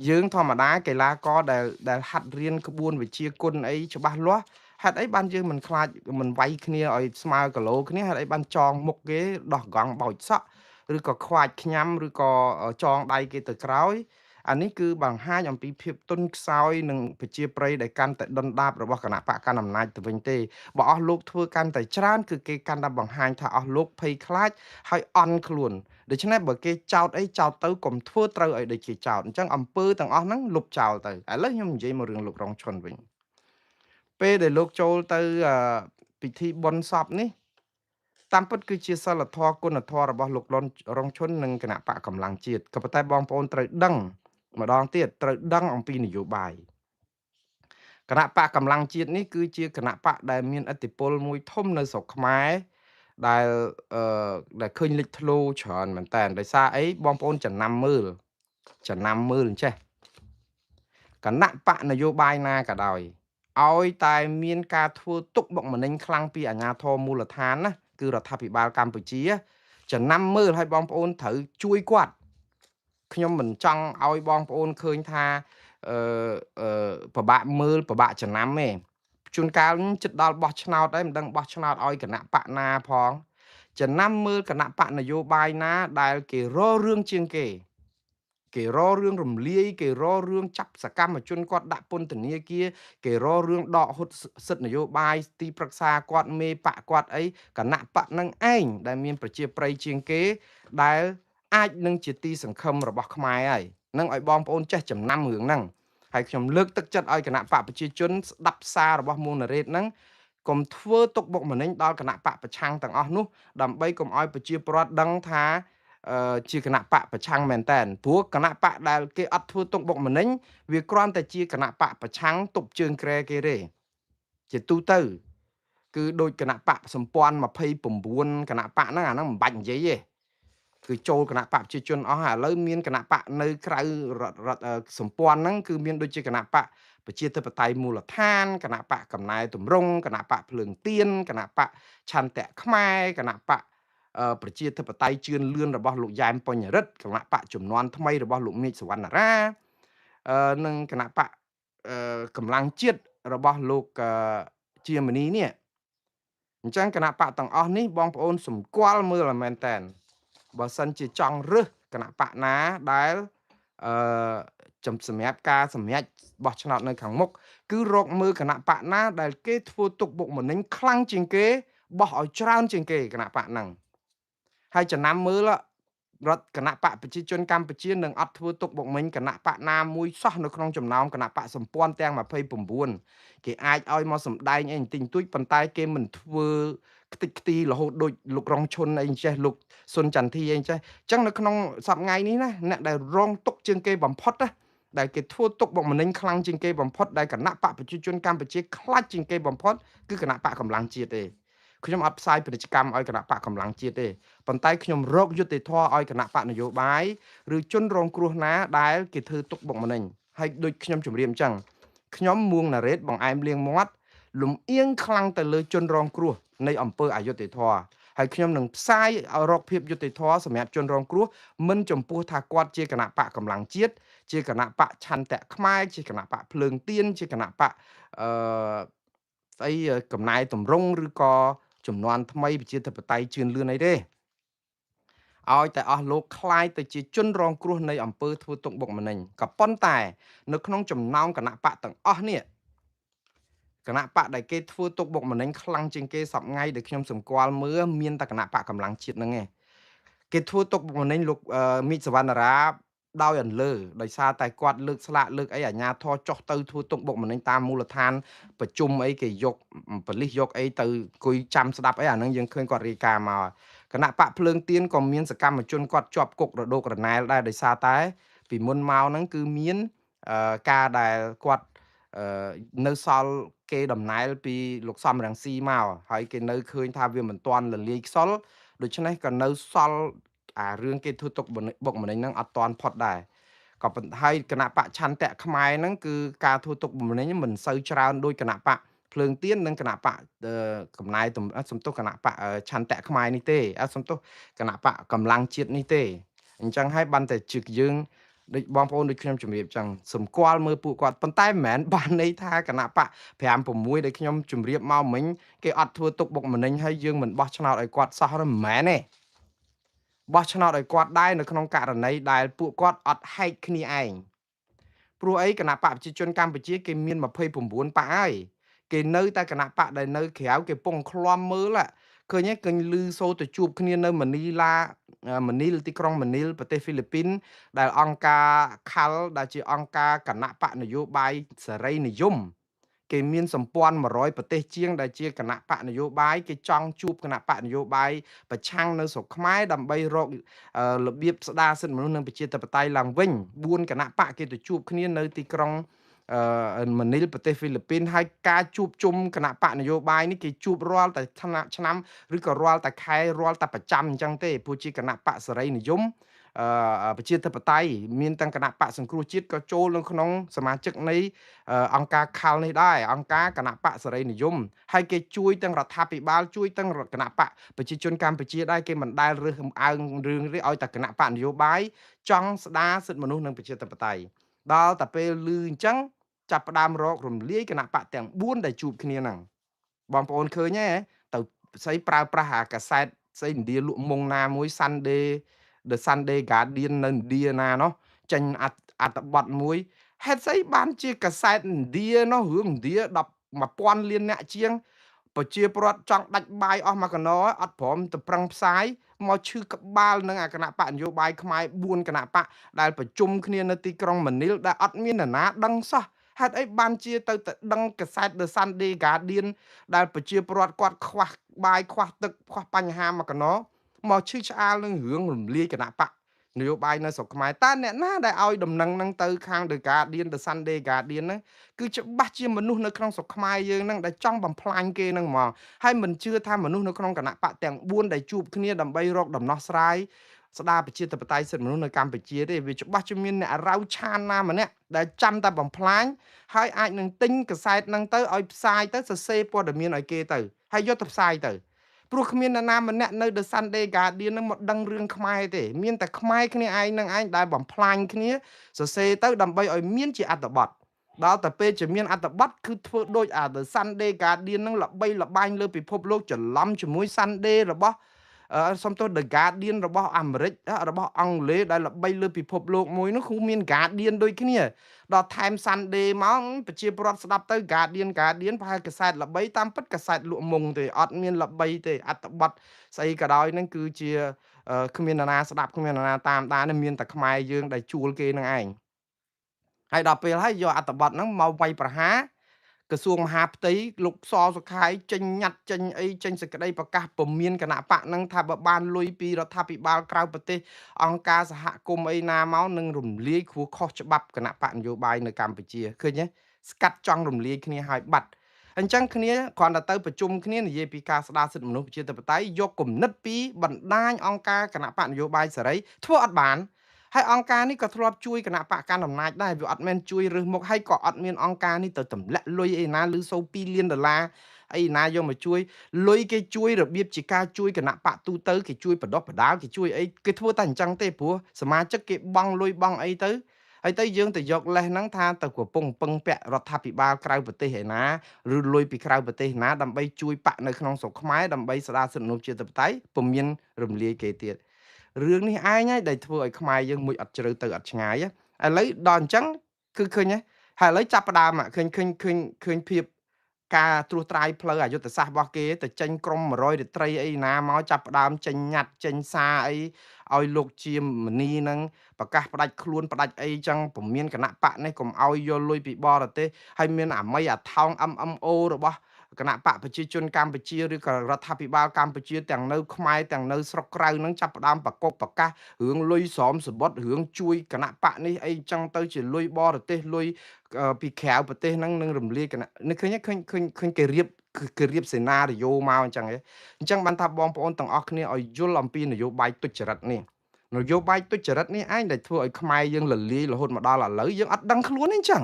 យើងធម្មតាកីឡាករដែលដែលហាត់រៀនក្បួនវិជាគុណអីច្បាស់លាស់ហេតុអីបានយើងមិនខ្លាចមិនវាយគ្នាឲ្យស្មើគីឡូគ្នាហេតុអីបានចងមុខគេដោះកង់បោចសក់ឬក៏ខ្វាចខ្ញាំឬក៏ចងដៃគេទៅក្រោយអានេះគឺបង្ហាញអំពីភាពទន់ខ្សោយនិងប្រជាប្រិយដែលកាន់តែដុនដាបរបស់គណៈបកកណ្ដាលអំណាចទៅវិញទេបើអស់លោកធ្វើកាន់តែច្រើនគឺគេកាន់តែបង្ហាញថាអស់លោកភ័យខ្លាចហើយអន់ខ្លួនដូច្នេះបើគេចោតអីចោតទៅកុំធ្វើត្រូវឲ្យដូចគេចោតអញ្ចឹងអំពើទាំងអស់ហ្នឹងលុបចោលទៅឥឡូវខ្ញុំនិយាយមករឿងលោករងឈុនវិញពេលដែលលោកចូលទៅពិធីបុណ្យសពនេះតាមពិតគឺជាសិលធម៌គុណធម៌របស់លោករងឈុននិងគណៈបកកម្លាំងជាតិក៏ប៉ុន្តែបងប្អូនត្រូវដឹងម្ដងទៀតត្រូវដឹងអំពីនយោបាយគណៈបកកម្លាំងជាតិនេះគឺជាគណៈបកដែលមានឥទ្ធិពលមួយធំនៅស្រុកខ្មែរដែលដែលឃើញលេចធ្លោច្រើនមែនតើដោយសារអីបងប្អូនចំណាំមើលចំណាំមើលអញ្ចេះគណៈបកនយោបាយណាក៏ដោយឲ្យតែមានការធ្វើទុកបុកម្នេញខ្លាំងពីអាជ្ញាធរមូលដ្ឋានណាគឺរដ្ឋាភិបាលកម្ពុជាចំណាំមើលឲ្យបងប្អូនត្រូវជួយគាត់ខ្ញុំមិនចង់ឲ្យបងប្អូនឃើញថាអឺពិបាកមើលពិបាកចំណាំទេជួនកាលចិត្តដល់បោះឆ្នោតហើយមិនដឹងបោះឆ្នោតឲ្យគណៈបកណាផងចំណាំមើលគណៈបកនយោបាយណាដែលគេរករឿងជាងគេគេរករឿងរំលាយគេរករឿងចាប់សកម្មជនគាត់ដាក់ពន្ធនាគារគេរករឿងដកហូតសិទ្ធិនយោបាយទីប្រឹក្សាគាត់មេបកគាត់អីគណៈបកនឹងឯងដែលមានប្រជាប្រិយជាងគេដែលអាចនឹងជាទីសង្ឃឹមរបស់ខ្មែរហើយនឹងឲ្យបងប្អូនចេះចំណាំរឿងហ្នឹងហើយខ្ញុំលើកទឹកចិត្តឲ្យគណៈបកប្រជាជនស្ដាប់សាររបស់មួងណារ៉េតហ្នឹងកុំធ្វើទុកបុកម្នេញដល់គណៈបកប្រឆាំងទាំងអស់នោះដើម្បីកុំឲ្យប្រជាពលរដ្ឋដឹងថាជាគណៈបកប្រឆាំងមែនតើព្រោះគណៈបកដែលគេអត់ធ្វើទុកបុកម្នេញវាគ្រាន់តែជាគណៈបកប្រឆាំងទប់ជើងក្រែគេទេជាទូទៅគឺដូចគណៈបកសម្ព័ន្ធ29គណៈបកហ្នឹងអាហ្នឹងមិនបាច់និយាយទេគឺចូលគណៈបកប្រជាជនអស់ហើយឥឡូវមានគណៈបកនៅក្រៅសម្ព័ន្ធហ្នឹងគឺមានដូចជាគណៈបកប្រជាធិបតេយ្យមូលដ្ឋានគណៈបកកំណែទម្រង់គណៈបកភ្លើងទៀនគណៈបកឆន្ទៈខ្មែរគណៈបកប្រជាធិបតេយ្យជឿនលឿនរបស់លោកយ៉ែមបញ្ញរិទ្ធគណៈបកចំនួនថ្មីរបស់លោកមេឃសវណ្ណរានិងគណៈបកកម្លាំងជាតិរបស់លោកជាមនីនេះអញ្ចឹងគណៈបកទាំងអស់នេះបងប្អូនសម្គាល់មើលឲ្យមែនតើបើសិនជាចង់រើសគណៈបកណាដែលសម្រាប់ការសម្រេចបោះឆ្នោតនៅខាងមុខគឺរកមើលគណៈបកណាដែលគេធ្វើទុកបុកម្នេញខ្លាំងជាងគេបោះឲ្យច្រើនជាងគេគណៈបកហ្នឹងហើយចំណាំមើលរដ្ឋគណៈបកប្រជាជនកម្ពុជានឹងអត់ធ្វើទុកបុកម្នេញគណៈបកណាមួយសោះនៅក្នុងចំណោមគណៈបកសម្ព័ន្ធទាំង29គេអាចឲ្យមកសម្ដែងអីបន្តិចបន្តួចប៉ុន្តែគេមិនធ្វើខ្ទេចខ្ទីរហូតដូចលោករងឈុនអីចេះលោកសុនចន្ទធីអីចេះអញ្ចឹងនៅក្នុងសប្តាហ៍នេះណាអ្នកដែលរងទុកជាងគេបំផុតណាដែលគេធ្វើទុកបុកម្នេញខ្លាំងជាងគេបំផុតដែលគណៈបកប្រជាជនកម្ពុជាខ្លាចជាងគេបំផុតគឺគណៈបកកម្លាំងជាតិទេខ្ញុំអត់ផ្សាយពាណិជ្ជកម្មឲ្យគណៈបកកម្លាំងជាតិទេប៉ុន្តែខ្ញុំរកយុត្តិធម៌ឲ្យគណៈបកនយោបាយឬជនរងគ្រោះណាដែលគេធ្វើទុកបុកម្នេញហើយដូចខ្ញុំជម្រាបអញ្ចឹងខ្ញុំមួងណារ៉េតបង្អែមលៀងមាត់លំអៀងខ្លាំងទៅលើជនរងគ្រោះនៃអំពើអយុត្តិធម៌ហើយខ្ញុំនឹងផ្សាយឲ្យរកភាពយុត្តិធម៌សម្រាប់ជនរងគ្រោះមិនចំពោះថាគាត់ជាគណៈបកកម្លាំងជាតិជាគណៈបកឆន្ទៈខ្មែរជាគណៈបកភ្លើងទៀនជាគណៈបកស្អីកំណែតម្រង់ឬក៏ចំនួនថ្មីប្រជាធិបតេយ្យជឿនលឿនអីទេឲ្យតែអស់លោកคล้ายទៅជាជនរងគ្រោះនៃអំពើធ្វើទុកបុកម្នេញក៏ប៉ុន្តែនៅក្នុងចំណោមគណៈបកទាំងអស់នេះគណៈបកដែលគេធ្វើទុកបុកម្នេញខ្លាំងជាងគេសប្ងៃដែលខ្ញុំសម្គាល់មើលមានតែគណៈបកកម្លាំងជាតិហ្នឹងឯងគេធ្វើទុកបុកម្នេញលោកមីកសវណ្ណរាដោយអន្លើដោយសារតែគាត់លើកស្លាកលើកអីអាញាធរចុះទៅធ្វើទុកបុកម្នេញតាមមូលដ្ឋានប្រជុំអីគេយកប៉ូលីសយកអីទៅអង្គុយចាំស្ដាប់អីអាហ្នឹងយើងឃើញគាត់រាយការណ៍មកគណៈបកភ្លើងទៀនក៏មានសកម្មជនគាត់ជាប់គុករដូករណែលដែរដោយសារតែពីមុនមកហ្នឹងគឺមានការដែលគាត់នៅសល់គេដំណែលពីលោកសំរងស៊ីមកហើយគេនៅឃើញថាវាមិនទាន់លលាយខ្សលដូច្នេះក៏នៅសល់ អារឿងគេធ្វើទុកបុកម្នេញហ្នឹងអត់តាន់ផុតដែរ ក៏ប៉ុន្តែគណៈបកឆន្ទៈខ្មែរហ្នឹង គឺការធ្វើទុកបុកម្នេញមិនសូវច្រើនដោយគណៈបកភ្លើងទៀន និងគណៈបកកំណែសំទុះគណៈបកឆន្ទៈខ្មែរនេះទេ សំទុះគណៈបកកម្លាំងជាតិនេះទេ។ អញ្ចឹងហើយបានតែជឹកយើងដូចបងប្អូនដូចខ្ញុំជំរាបចឹង សម្គាល់មើលពួកគាត់ ប៉ុន្តែមិនមែនបានន័យថាគណៈបក5 6ដែលខ្ញុំជំរាបមកមិញ គេអត់ធ្វើទុកបុកម្នេញ ហើយយើងមិនបោះឆ្នោតឲ្យគាត់សោះ មិនមែនទេ បោះឆ្នោតឲ្យគាត់ដែរ នៅក្នុងករណីដែលពួកគាត់អត់ហែកគ្នាឯង។ ព្រោះអីគណៈបកប្រជាជនកម្ពុជាគេមាន29បកហើយ គេនៅតែគណៈបកដែលនៅក្រៅ គេពងឃ្លាំមើល ឃើញទេ ឃើញលឺសូទៅជួបគ្នានៅម៉ានីឡា ម៉ានីល ទីក្រុងម៉ានីល ប្រទេសហ្វីលីពីន ដែលអង្គការខាល់ ដែលជាអង្គការគណៈបកនយោបាយសេរីនិយម គេមានសម្ព័ន្ធ100ប្រទេសជាង ដែលជាគណៈបកនយោបាយ គេចង់ជួបគណៈបកនយោបាយប្រឆាំងនៅស្រុកខ្មែរ ដើម្បីរករបៀបស្ដារសិទ្ធិមនុស្សនិងប្រជាធិបតេយ្យឡើងវិញ។ 4គណៈបកគេទៅជួបគ្នានៅទីក្រុងម៉ានីល ប្រទេសហ្វីលីពីន ហើយការជួបជុំគណៈបកនយោបាយនេះ គេជួបរាល់តែឆ្នាំ ឬក៏រាល់តែខែ រាល់តែប្រចាំអញ្ចឹងទេ ព្រោះជាគណៈបកសេរីនិយម អឺប្រជាធិបតេយ្យ មានទាំងគណៈបកសង្គ្រោះជាតិក៏ចូលនៅក្នុងសមាជិកនៃអង្គការខាល់នេះដែរ អង្គការគណៈបកសេរីនិយម ហើយគេជួយទាំងរដ្ឋាភិបាល ជួយទាំងគណៈបកប្រជាជនកម្ពុជាដែរ គេមិនដែលរើសអើងរឿងនេះ ឲ្យតែគណៈបកនយោបាយចង់ស្ដារសិទ្ធិមនុស្សនិងប្រជាធិបតេយ្យ។ ដល់តែពេលលឺអញ្ចឹង ចាប់ផ្ដើមរករំលាយគណៈបកទាំង4ដែលជួបគ្នាហ្នឹង បងប្អូនឃើញទេ ទៅស្អីប្រើប្រាស់អាកាសែតស្អីឥណ្ឌាលក់មុងណាមួយ Sunday The Sunday Guardian នៅឥណ្ឌាណានោះ ចេញអត្ថបទមួយ។ ហេតុស្អីបានជាកាសែតឥណ្ឌានោះ រឿងឥណ្ឌា10 1000លានអ្នកជាង ប្រជាពលរដ្ឋចង់ដាច់បាយអស់មកកណោ អត់ព្រមទៅប្រឹងផ្សាយ មកឈឺក្បាលនឹងអាគណៈបកនយោបាយខ្មែរ4គណៈបកដែលប្រជុំគ្នានៅទីក្រុងម៉ានីល ដែលអត់មាននរណាដឹងសោះ? ហេតុអីបានជាទៅតែដឹងកាសែត The Sunday Guardian ដែលប្រជាពលរដ្ឋគាត់ខ្វះបាយខ្វះទឹកខ្វះបញ្ហាមកកណោ មកឈឺឆ្អាលនឹងរឿងរំលាយគណៈបកនយោបាយនៅស្រុកខ្មែរ? តើអ្នកណាដែលឲ្យដំណឹងហ្នឹងទៅខាង The Guardian The Sunday Guardian ហ្នឹង? គឺច្បាស់ជាមនុស្សនៅក្នុងស្រុកខ្មែរយើងហ្នឹង ដែលចង់បំផ្លាញគេហ្នឹងហ្មង។ ហើយមិនជឿថាមនុស្សនៅក្នុងគណៈបកទាំង4ដែលជួបគ្នាដើម្បីរកដំណោះស្រាយស្ដារប្រជាធិបតេយ្យសិទ្ធិមនុស្សនៅកម្ពុជាទេ វាច្បាស់ជាមានអ្នករៅឆានណាម្នាក់ដែលចាំតែបំផ្លាញ ហើយអាចនឹងទិញកាសែតហ្នឹងទៅឲ្យផ្សាយទៅ សរសេរព័ត៌មានឲ្យគេទៅ ហើយយកទៅផ្សាយទៅ ព្រោះគ្មាននរណាម្នាក់នៅ The Sunday Guardian នឹងមកដឹងរឿងខ្មែរទេ មានតែខ្មែរគ្នាឯងនឹងឯងដែលបំផ្លាញគ្នា សរសេរទៅដើម្បីឲ្យមានជាអត្ថបទ។ ដល់តែពេលជាមានអត្ថបទ គឺធ្វើដូចអា The Sunday Guardian នឹងល្បីល្បាញលើពិភពលោក ច្រឡំជាមួយ Sunday របស់ សំទោស The Guardian របស់អាមេរិក របស់អង់គ្លេស ដែលល្បីលើពិភពលោកមួយនោះ គឺមាន Guardian ដូចគ្នា ដល់ថែម Sunday មក ប្រជាពលរដ្ឋស្ដាប់ទៅ Guardian Guardian ប្រហែលកាសែតល្បី តាមពិតកាសែតលក់មុងទេ អត់មានល្បីទេ អត្ថបទស្អីក៏ដោយនឹងគឺជាគ្មាននរណាស្ដាប់ គ្មាននរណាតាមដាន មានតែខ្មែរយើងដែលជួលគេនឹងឯង។ ហើយដល់ពេលហើយយកអត្ថបទហ្នឹងមកវាយប្រហារក្រសួងមហាផ្ទៃ លោកសសុខាយចេញញត្តិចេញអីចេញសេចក្តីប្រកាសពមៀនគណៈបកហ្នឹងថា បើបានលុយពីរដ្ឋាភិបាលក្រៅប្រទេស អង្គការសហគមន៍អីណាមក នឹងរំលាយ ព្រោះខុសច្បាប់គណៈបកនយោបាយនៅកម្ពុជា។ ឃើញទេ ស្កាត់ចង់រំលាយគ្នាឲ្យបាត់។ អញ្ចឹងគ្នាគ្រាន់តែទៅប្រជុំគ្នានិយាយពីការស្ដារសិទ្ធិមនុស្សប្រជាធិបតេយ្យ យកគំនិតពីបណ្ដាញអង្គការគណៈបកនយោបាយសេរី ធ្វើអត់បាន។ ហើយអង្គការនេះក៏ធ្លាប់ជួយគណៈបកកណ្ដាលអំណាចដែរ វាអត់មែនជួយរើសមុខ ហើយក៏អត់មានអង្គការនេះទៅទម្លាក់លុយអីណា ឬសូ2លានដុល្លារអីណាយកមកជួយ។ លុយគេជួយរបៀបជាការជួយគណៈបកទូទៅ គេជួយបដោះបដាល គេជួយអី គេធ្វើតែអញ្ចឹងទេ ព្រោះសមាជិកគេបង់លុយបង់អីទៅ ហើយទៅយើងទៅយកលេសហ្នឹងថាទៅកំពុងពឹងពាក់រដ្ឋាភិបាលក្រៅប្រទេសឯណា ឬលុយពីក្រៅប្រទេសណា ដើម្បីជួយបកនៅក្នុងស្រុកខ្មែរដើម្បីស្ដារសិទ្ធិមនុស្សជាធិបតេយ្យ ពុំមានរំលាយគេទៀត។ រឿងនេះឯងហើយដែលធ្វើឲ្យខ្មែរយើងមួយអត់ជ្រៅទៅអត់ឆ្ងាយ។ ឥឡូវដល់អញ្ចឹងគឺឃើញហើយ ឥឡូវចាប់ផ្ដើមឃើញឃើញឃើញឃើញភាពការត្រួសត្រាយផ្លូវអយុទ្ធសាស្ត្ររបស់គេ ទៅចេញក្រម100រាត្រីអីណាមក ចាប់ផ្ដើមចេញញត្តិចេញសារអីឲ្យលោកជាមនីនឹងប្រកាសផ្ដាច់ខ្លួនផ្ដាច់អីចឹង ពមៀនគណៈបកនេះកុំឲ្យយកលុយពីបរទេស ហើយមានអាមីអាថោង MMO របស់គណៈបកប្រជាជនកម្ពុជា ឬក៏រដ្ឋាភិបាលកម្ពុជា ទាំងនៅខ្មែរទាំងនៅស្រុកក្រៅនឹង ចាប់ផ្ដើមប្រកបប្រកាសរឿងលុយស្រោមសបុត រឿងជួយគណៈបកនេះអីចឹងទៅ ជាលុយបរទេស លុយពីក្រៅប្រទេសហ្នឹងនឹងរំលាយគណៈនេះ។ ឃើញឃើញឃើញឃើញគេរៀបគេរៀបសេណារីយ៉ូមកអញ្ចឹង។ អញ្ចឹងបានថាបងប្អូនទាំងអស់គ្នាឲ្យយល់អំពីនយោបាយទុច្ចរិតនេះ។ នយោបាយទុច្ចរិតនេះឯងដែលធ្វើឲ្យខ្មែរយើងលលាយរហូតមកដល់ឥឡូវយើងអត់ដឹងខ្លួនទេអញ្ចឹង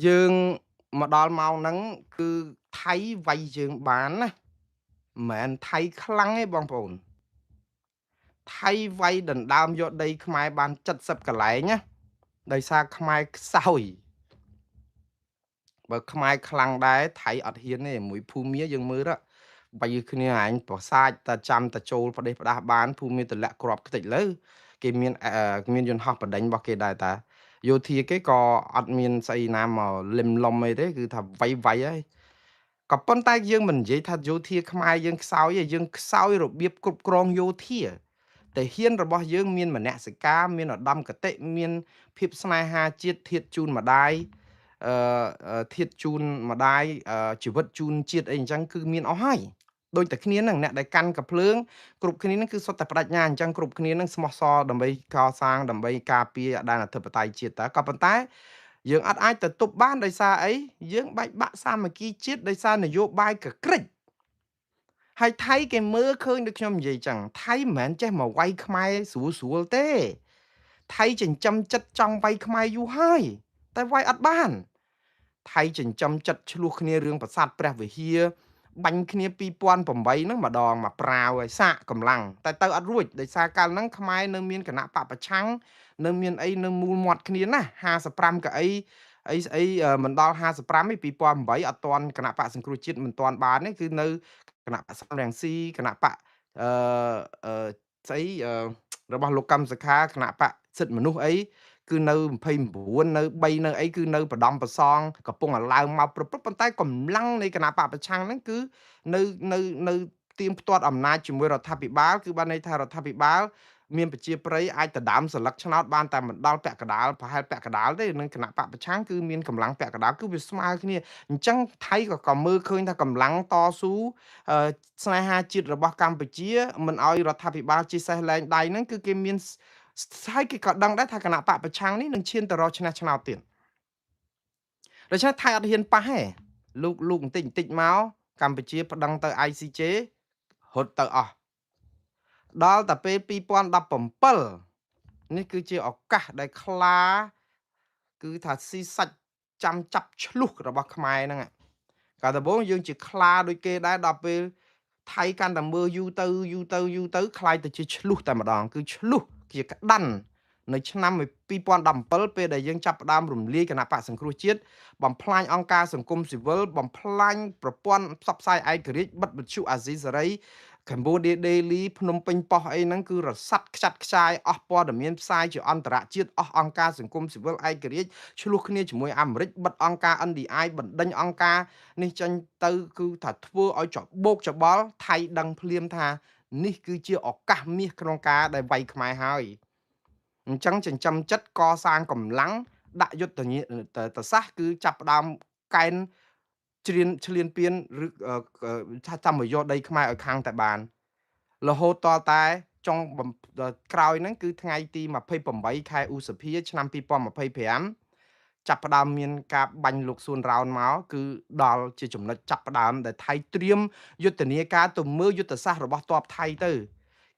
យើងមកដល់ម៉ោងហ្នឹងគឺថៃវាយយើងបានណាមិនមែនថៃខ្លាំងទេបងប្អូនថៃវាយដណ្ដើមយកដីខ្មែរបាន70កន្លែងណាដោយសារខ្មែរខ្សោយបើខ្មែរខ្លាំងដែរថៃអត់ហ៊ានទេមួយភូមិយើងមើលវាយគ្នាឯងប្រសាចតែចាំតែចូលប្រទេសផ្ដាស់បានភូមិទម្លាក់ក្របខ្ទេចលើគេមានមានយន្តហោះបដិញរបស់គេដែរតាយោធាគេក៏អត់មានស្អីណាមកលឹមលំអីទេគឺថាវាយវាយហើយក៏ប៉ុន្តែយើងមិននិយាយថាយោធាខ្មែរយើងខ្សោយទេយើងខ្សោយរបៀបគ្រប់គ្រងយោធាតែហ៊ានរបស់យើងមានមនសិការមានឧត្តមគតិមានភាពស្នេហាជាតិធៀបជូនម្ដាយធៀបជូនម្ដាយជីវិតជូនជាតិអីអញ្ចឹងគឺមានអស់ហើយដូចតែគ្នាហ្នឹងអ្នកដែលកាន់កាភ្លើងគ្រប់គ្នាហ្នឹងគឺសុទ្ធតែបដិញ្ញាអញ្ចឹងគ្រប់គ្នាហ្នឹងស្មោះសរដើម្បីកសាងដើម្បីការពារដែនអធិបតេយ្យជាតិតើក៏ប៉ុន្តែយើងអត់អាចទៅទប់បានដោយសារអីយើងបែកបាក់សាមគ្គីជាតិដោយសារនយោបាយកក្រិចហើយថៃគេមើលឃើញដូចខ្ញុំនិយាយចឹងថៃមិនមែនចេះមកវាយខ្មែរស្រួលស្រួលទេថៃចិញ្ចឹមចិត្តចង់វាយខ្មែរយូរហើយតែវាយអត់បានថៃចិញ្ចឹមចិត្តឆ្លោះគ្នារឿងប្រាសាទព្រះវិហារបាញ់គ្នា2008ហ្នឹងម្ដងមកប្រាវឲ្យសាកកម្លាំងតែទៅអត់រួចដោយសារកាលហ្នឹងខ្មែរនៅមានគណៈបពប្រឆាំងនៅមានអីនៅមូលមាត់គ្នាណា55កៅអីអីស្អីមិនដល់55ទេ2008អត់ទាន់គណៈបកសង្គ្រោះជាតិមិនទាន់បានទេគឺនៅគណៈបកសំរងស៊ីគណៈបកអឺស្អីរបស់លោកកម្មសខាគណៈបកសិទ្ធិមនុស្សអីគឺនៅ29នៅ3នៅអីគឺនៅបដំប្រសងកំពុងឲ្យឡើងមកព្រឹបប៉ុន្តែកម្លាំងនៃគណៈបកប្រឆាំងហ្នឹងគឺនៅនៅនៅទៀងផ្ទាត់អំណាចជាមួយរដ្ឋាភិបាលគឺបានន័យថារដ្ឋាភិបាលមានប្រជាប្រិយអាចដណ្ដើមសន្លឹកឆ្នោតបានតែមិនដល់ពាក់កណ្ដាលប្រហែលពាក់កណ្ដាលទេនឹងគណៈបកប្រឆាំងគឺមានកម្លាំងពាក់កណ្ដាលគឺវាស្មើគ្នាអញ្ចឹងថៃក៏មើលឃើញថាកម្លាំងតស៊ូស្នេហាជាតិរបស់កម្ពុជាមិនឲ្យរដ្ឋាភិបាលជិះសេះលែងដៃហ្នឹងគឺគេមានហើយគេក៏ដឹងដែរថាគណៈបកប្រឆាំងនេះនឹងឈានទៅរកឈ្នះឆ្នោតទៀតដូច្នេះថៃអត់ហ៊ានប៉ះទេលូកលូកបន្តិចបន្តិចមកកម្ពុជាប្តឹងទៅ ICJ រត់ទៅអស់ដល់តែពេល2017នេះគឺជាឱកាសដែលខ្លាគឺថាស៊ីសាច់ចាំចាប់ឆ្លុះរបស់ខ្មែរហ្នឹងកាលដំបូងយើងជាខ្លាដូចគេដែរដល់ពេលថៃកាន់តែមើលយូរទៅយូរទៅយូរទៅខ្លាយទៅជាឆ្លុះតែម្ដងគឺឆ្លុះជាក្តាន់នៅឆ្នាំ2017ពេលដែលយើងចាប់ផ្ដើមរំលាយគណៈបកសង្គ្រោះជាតិបំផ្លាញអង្គការសង្គមស៊ីវិលបំផ្លាញប្រព័ន្ធផ្សព្វផ្សាយឯករាជ្យបិទវិទ្យុអាស៊ីសេរី Cambodia Daily ភ្នំពេញប៉ុស្តិ៍អីហ្នឹងគឺរសាត់ខ្ចាត់ខ្ចាយអស់ព័ត៌មានផ្សាយជាអន្តរជាតិអស់អង្គការសង្គមស៊ីវិលឯករាជ្យឆ្លោះគ្នាជាមួយអាមេរិកបិទអង្គការ NDI បណ្ដេញអង្គការនេះចេញទៅគឺថាធ្វើឲ្យច្បោកច្បល់ថៃដឹងភ្លាមថានេះគឺជាឱកាសមាសក្នុងការដែលវាយខ្មែរហើយអញ្ចឹងចិញ្ចឹមចិត្តកសាងកម្លាំងដាក់យុទ្ធសាស្ត្រគឺចាប់ផ្ដើមកែនជ្រៀនឆ្លៀនពៀនឬថាចាំមកយកដីខ្មែរឲ្យខាងតែបានរហូតតតែចុងក្រោយហ្នឹងគឺថ្ងៃទី28ខែឧសភាឆ្នាំ2025ចាប់ផ្ដើមមានការបាញ់លោកសួនរោនមកគឺដល់ជាចំណុចចាប់ផ្ដើមដែលថៃត្រៀមយុទ្ធនាការទៅមើលយុទ្ធសាស្ត្ររបស់ទ័ពថៃទៅ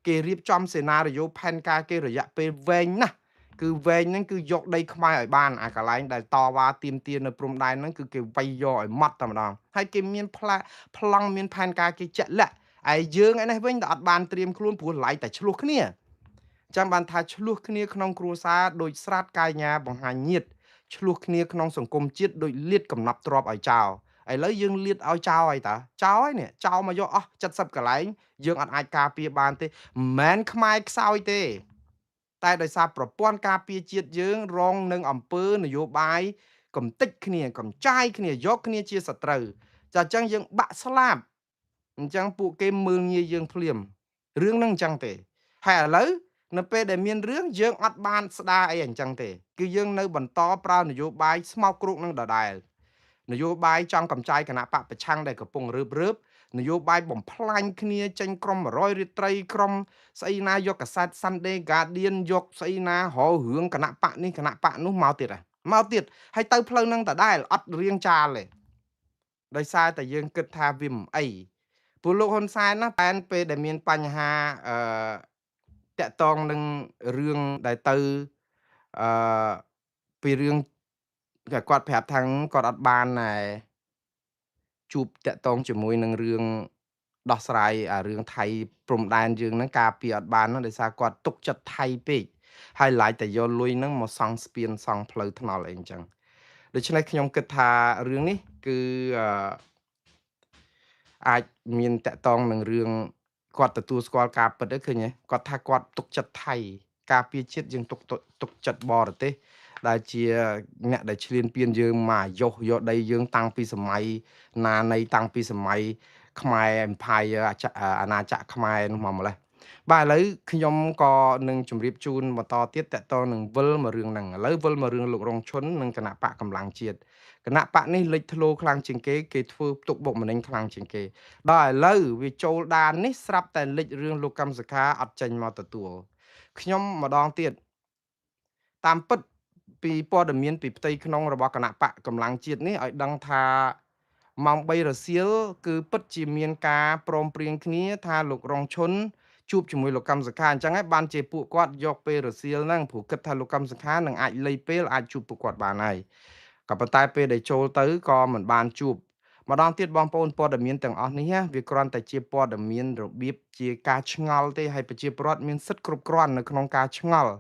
គេរៀបចំសេណារីយ៉ូផែនការគេរយៈពេលវែងណាស់គឺវែងហ្នឹងគឺយកដីខ្មែរឲ្យបានអាកន្លែងដែលតវ៉ាទាមទារនៅព្រំដែនហ្នឹងគឺគេវាយយកឲ្យម៉ត់តែម្ដងហើយគេមានប្លង់មានផែនការគេជាក់លាក់ឯយើងឯនេះវិញតែអត់បានត្រៀមខ្លួនព្រោះឡៃតែឆ្លោះគ្នាចាំបានថាឆ្លោះគ្នាក្នុងគ្រួសារដោយស្រាតកាយញាបង្ហាញញាតឆ្លោះគ្នាក្នុងសង្គមជាតិដោយលៀតកំណប់ទ្របឲ្យចោលឥឡូវយើងលៀតឲ្យចោលហើយតាចោលហើយនេះចោលមកយកអស់70កន្លែងយើងអត់អាចការពារបានទេមិនមែនខ្មែរខ្សោយទេតែដោយសារប្រព័ន្ធការពារជាតិយើងរងនឹងអំពើនយោបាយកំតិចគ្នាកំចាយគ្នាយកគ្នាជាសត្រូវចាអញ្ចឹងយើងបាក់ស្លាប់អញ្ចឹងពួកគេមើលងាយយើងភ្លាមរឿងហ្នឹងអញ្ចឹងទេហើយឥឡូវនៅពេលដែលមានរឿងយើងអត់បានស្ដារអីអញ្ចឹងទេគឺយើងនៅបន្តប្រើនយោបាយស្មោកគ្រោកនឹងដដែលនយោបាយចង់កំចាយគណៈបកប្រឆាំងដែលកំពុងរើបរើបនយោបាយបំផ្លាញគ្នាចេញក្រុម100រាត្រីក្រុមស្អីណាយកកាសែត Sunday Guardian យកស្អីណារករឿងគណៈបកនេះគណៈបកនោះមកទៀតហ่ะមកទៀតហើយទៅផ្លូវនឹងដដែលអត់រៀងចាលទេដោយសារតែយើងគិតថាវាមិនអីព្រោះលោកហ៊ុនសែនណាតែពេលដែលមានបញ្ហាអឺ តាក់តងនឹងរឿងដែលទៅអឺពីរឿងគាត់ប្រាប់ថាគាត់អត់បានណែជួបតាក់ទងជាមួយនឹងរឿងដោះស្រាយអារឿងថៃព្រំដែនយើងហ្នឹងការពារអត់បានហ្នឹងដោយសារគាត់ទុកចិត្តថៃពេកហើយឡាយតែយកលុយហ្នឹងមកសង់ស្ពានសង់ផ្លូវថ្នល់អីអញ្ចឹងដូច្នេះខ្ញុំគិតថារឿងនេះគឺអាចមានតាក់ទងនឹងរឿងគាត់ទទួលស្គាល់ការពិតទៅឃើញទេគាត់ថាគាត់ទុកចិត្តថៃការពារជាតិយើងទុកចិត្តបរទេសដែលជាអ្នកដែលឈ្លានពានយើងមកយោសយកដីយើងតាំងពីសម័យណានៃតាំងពីសម័យខ្មែរ Empire អាណាចក្រខ្មែរនោះមកម្លេះបាទឥឡូវខ្ញុំក៏នឹងជម្រាបជូនបន្តទៀតតកតនឹងវិលមករឿងហ្នឹងឥឡូវវិលមករឿងលោករងឈុននិងគណៈបកកម្លាំងជាតិគណៈបកនេះលេចធ្លោខ្លាំងជាងគេគេធ្វើផ្ទុកបុកម្នេញខ្លាំងជាងគេដល់ឥឡូវវាចូលដាននេះស្រាប់តែលេចរឿងលោកកឹមសុខាអត់ចេញមកទទួលខ្ញុំម្ដងទៀតតាមពិតពីព័ត៌មានពីផ្ទៃក្នុងរបស់គណៈបកកម្លាំងជាតិនេះឲ្យដឹងថាម៉ោង3រសៀលគឺពិតជាមានការព្រមព្រៀងគ្នាថាលោករងឈុនជួបជាមួយលោកកឹមសុខាអញ្ចឹងហើយបានជាពួកគាត់យកពេលរសៀលហ្នឹងព្រោះគិតថាលោកកឹមសុខានឹងអាចលៃពេលអាចជួបពួកគាត់បានហើយក៏ប៉ុន្តែពេលដែលចូលទៅក៏មិនបានជួបម្ដងទៀតបងប្អូនព័ត៌មានទាំងអស់នេះវាគ្រាន់តែជាព័ត៌មានរបៀបជាការឆ្ងល់ទេហើយប្រជាពលរដ្ឋមានសិទ្ធិគ្រប់គ្រាន់នៅក្នុងការឆ្ងល់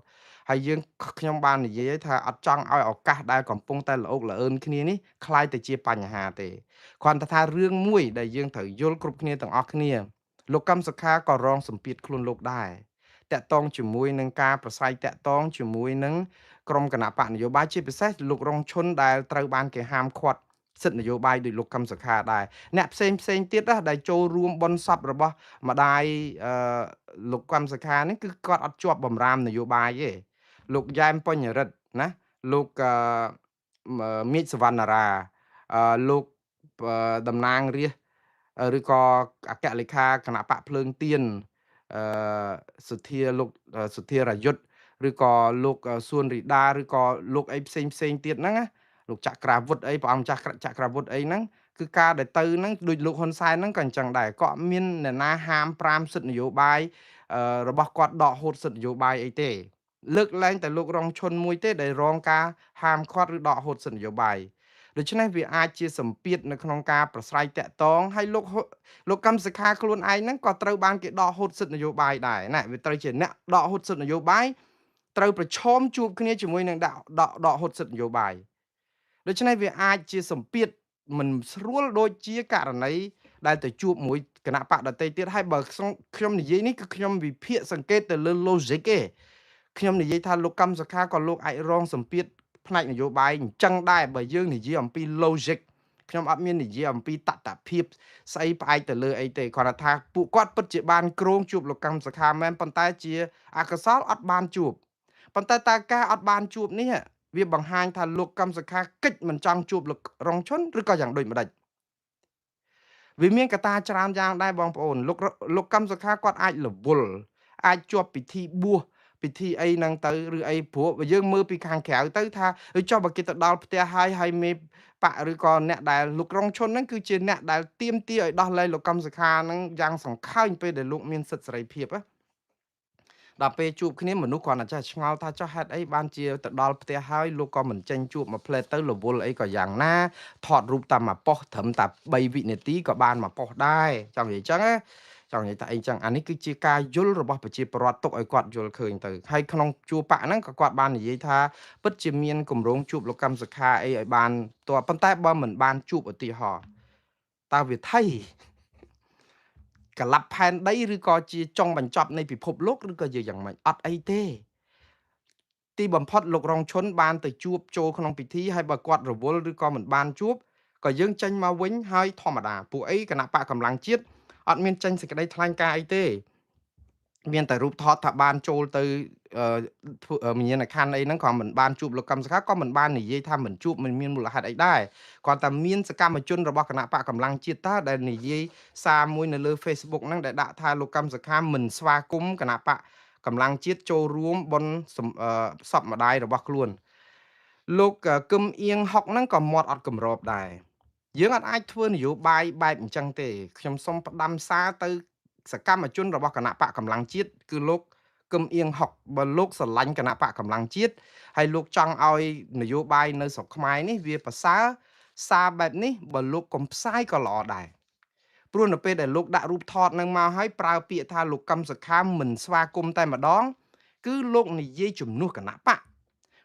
ហើយយើងខ្ញុំបាននិយាយថាអត់ចង់ឲ្យឱកាសដែលកំពុងតែល្អោកល្អឿនគ្នានេះคล้ายទៅជាបញ្ហាទេគ្រាន់តែថារឿងមួយដែលយើងត្រូវយល់គ្រប់គ្នាទាំងអស់គ្នាលោកកឹមសុខាក៏រងសម្ពាធខ្លួនលោកដែរតាក់ទងជាមួយនឹងការប្រស័យតាក់ទងជាមួយនឹងក្រុមគណៈបកនយោបាយជាពិសេសលោករងឈុនដែលត្រូវបានគេហាមឃាត់សិទ្ធិនយោបាយដោយលោកកឹមសុខាដែរអ្នកផ្សេងផ្សេងទៀតដែលចូលរួមបុណ្យសពរបស់ម្ដាយលោកកឹមសុខានេះគឺគាត់អត់ជាប់បំរាមនយោបាយទេលោកយ៉ែមបញ្ញរិទ្ធណាលោកមេឃសវណ្ណរាលោកតំណាងរាស្ត្រឬក៏អគ្គលេខាគណៈបកភ្លើងទៀនសុធាលោកសុធារាយុទ្ធឬក៏លោកសួនរីដាឬក៏លោកអីផ្សេងផ្សេងទៀតហ្នឹងណាលោកចក្រាវុធអីព្រះអង្គចាស់ចក្រាវុធអីហ្នឹងគឺការដែលទៅហ្នឹងដូចលោកហ៊ុនសែនហ្នឹងក៏អញ្ចឹងដែរក៏មានអ្នកណាហាម5សិទ្ធិនយោបាយរបស់គាត់ដកហូតសិទ្ធិនយោបាយអីទេលើកលែងតែលោករងឈុនមួយទេដែលរងការហាមឃាត់ឬដកហូតសិទ្ធិនយោបាយដូច្នេះវាអាចជាសម្ពាធនៅក្នុងការប្រស្រ័យតាក់ទងហើយលោកកឹមសុខាខ្លួនឯងហ្នឹងក៏ត្រូវបានគេដកហូតសិទ្ធិនយោបាយដែរណាវាត្រូវជាអ្នកដកហូតសិទ្ធិនយោបាយត្រូវប្រឈមជួបគ្នាជាមួយនឹងដកហូតសិទ្ធិនយោបាយដូច្នេះវាអាចជាសម្ពាធមិនស្រួលដូចជាករណីដែលទៅជួបមួយគណៈបកដទៃទៀតហើយបើខ្ញុំនិយាយនេះគឺខ្ញុំវិភាគសង្កេតទៅលើ logic ទេខ្ញុំនិយាយថាលោកកឹមសុខាក៏លោកអាចរងសម្ពាធផ្នែកនយោបាយអញ្ចឹងដែរបើយើងនិយាយអំពី logic ខ្ញុំអត់មាននិយាយអំពីតតភាពស្អីផ្អែកទៅលើអីទេគ្រាន់តែថាពួកគាត់ពិតជាបានគ្រោងជួបលោកកឹមសុខាមែនប៉ុន្តែជាអកុសលអត់បានជួបប៉ុន្តែតើការអត់បានជួបនេះវាបង្ហាញថាលោកកឹមសុខាកិច្ចមិនចង់ជួបលោករងឈុនឬក៏យ៉ាងដូចម្ដេចវាមានកត្តាច្រើនយ៉ាងដែរបងប្អូនលោកកឹមសុខាគាត់អាចរវល់អាចជាប់ពិធីបួសពិធីអីហ្នឹងទៅឬអីព្រោះយើងមើលពីខាងក្រៅទៅថាចុះបើគេទៅដល់ផ្ទះហើយហើយមេបកឬក៏អ្នកដែលលោករងឈុនហ្នឹងគឺជាអ្នកដែលទាមទារឲ្យដោះលែងលោកកឹមសុខាហ្នឹងយ៉ាងសង្ខើញពេលដែលលោកមានសិទ្ធិសេរីភាពណាដល់ពេលជួបគ្នាមនុស្សគ្រាន់តែចេះឆ្ងល់ថាចុះហេតុអីបានជាទៅដល់ផ្ទះហើយលោកក៏មិនចេញជួបមួយផ្លែទៅរវល់អីក៏យ៉ាងណាថតរូបតាមមួយប៉ុស្តិ៍ត្រឹមតែ3វិនាទីក៏បានមួយប៉ុស្តិ៍ដែរចង់និយាយចឹងណាចង់និយាយថាអីចឹងអានេះគឺជាការយល់របស់ប្រជាពលរដ្ឋទុកឲ្យគាត់យល់ឃើញទៅហើយក្នុងជួបបកហ្នឹងក៏គាត់បាននិយាយថាពិតជាមានគម្រោងជួបលោកកឹមសុខាអីឲ្យបានតើប៉ុន្តែបើមិនបានជួបឧទាហរណ៍តើវាថៃកលាប់ផែនដីឬក៏ជាចុងបញ្ចប់នៃពិភពលោកឬក៏ជាយ៉ាងម៉េចអត់អីទេទីបំផុតលោករងឈុនបានទៅជួបចូលក្នុងពិធីហើយបើគាត់រវល់ឬក៏មិនបានជួបក៏យើងចេញមកវិញហើយធម្មតាពួកអីគណៈបកកម្លាំងជាតិអត់មានចេញសេចក្តីថ្លែងការណ៍អីទេមានតែរូបថតថាបានចូលទៅធ្វើវិញ្ញាណក្ខន្ធអីហ្នឹងក៏មិនបានជួបលោកកឹមសុខាក៏មិនបាននិយាយថាមិនជួបមិនមានមូលហេតុអីដែរគ្រាន់តែមានសកម្មជនរបស់គណៈបកកម្លាំងជាតិតើដែលនិយាយសារមួយនៅលើ Facebook ហ្នឹងដែលដាក់ថាលោកកឹមសុខាមិនស្វាគមន៍គណៈបកកម្លាំងជាតិចូលរួមបុណ្យសពម្ដាយរបស់ខ្លួនលោកកឹមអៀងហុកហ្នឹងក៏មាត់អត់កម្របដែរយើងអត់អាចធ្វើនយោបាយបែបអញ្ចឹងទេខ្ញុំសូមផ្ដាំសារទៅសកម្មជនរបស់គណៈបកកម្លាំងជាតិគឺលោក កឹមអៀងហុកបើលោកស្រឡាញ់គណៈបកកម្លាំងជាតិហើយលោកចង់ឲ្យនយោបាយនៅស្រុកខ្មែរនេះវាប្រសើរសារបែបនេះបើលោកកុំផ្សាយក៏ល្អដែរព្រោះនៅពេលដែលលោកដាក់រូបថតនឹងមកហើយប្រើពាក្យថាលោកកឹមសុខាមិនស្វាគមន៍តែម្ដងគឺលោកនិយាយជំនួសគណៈបក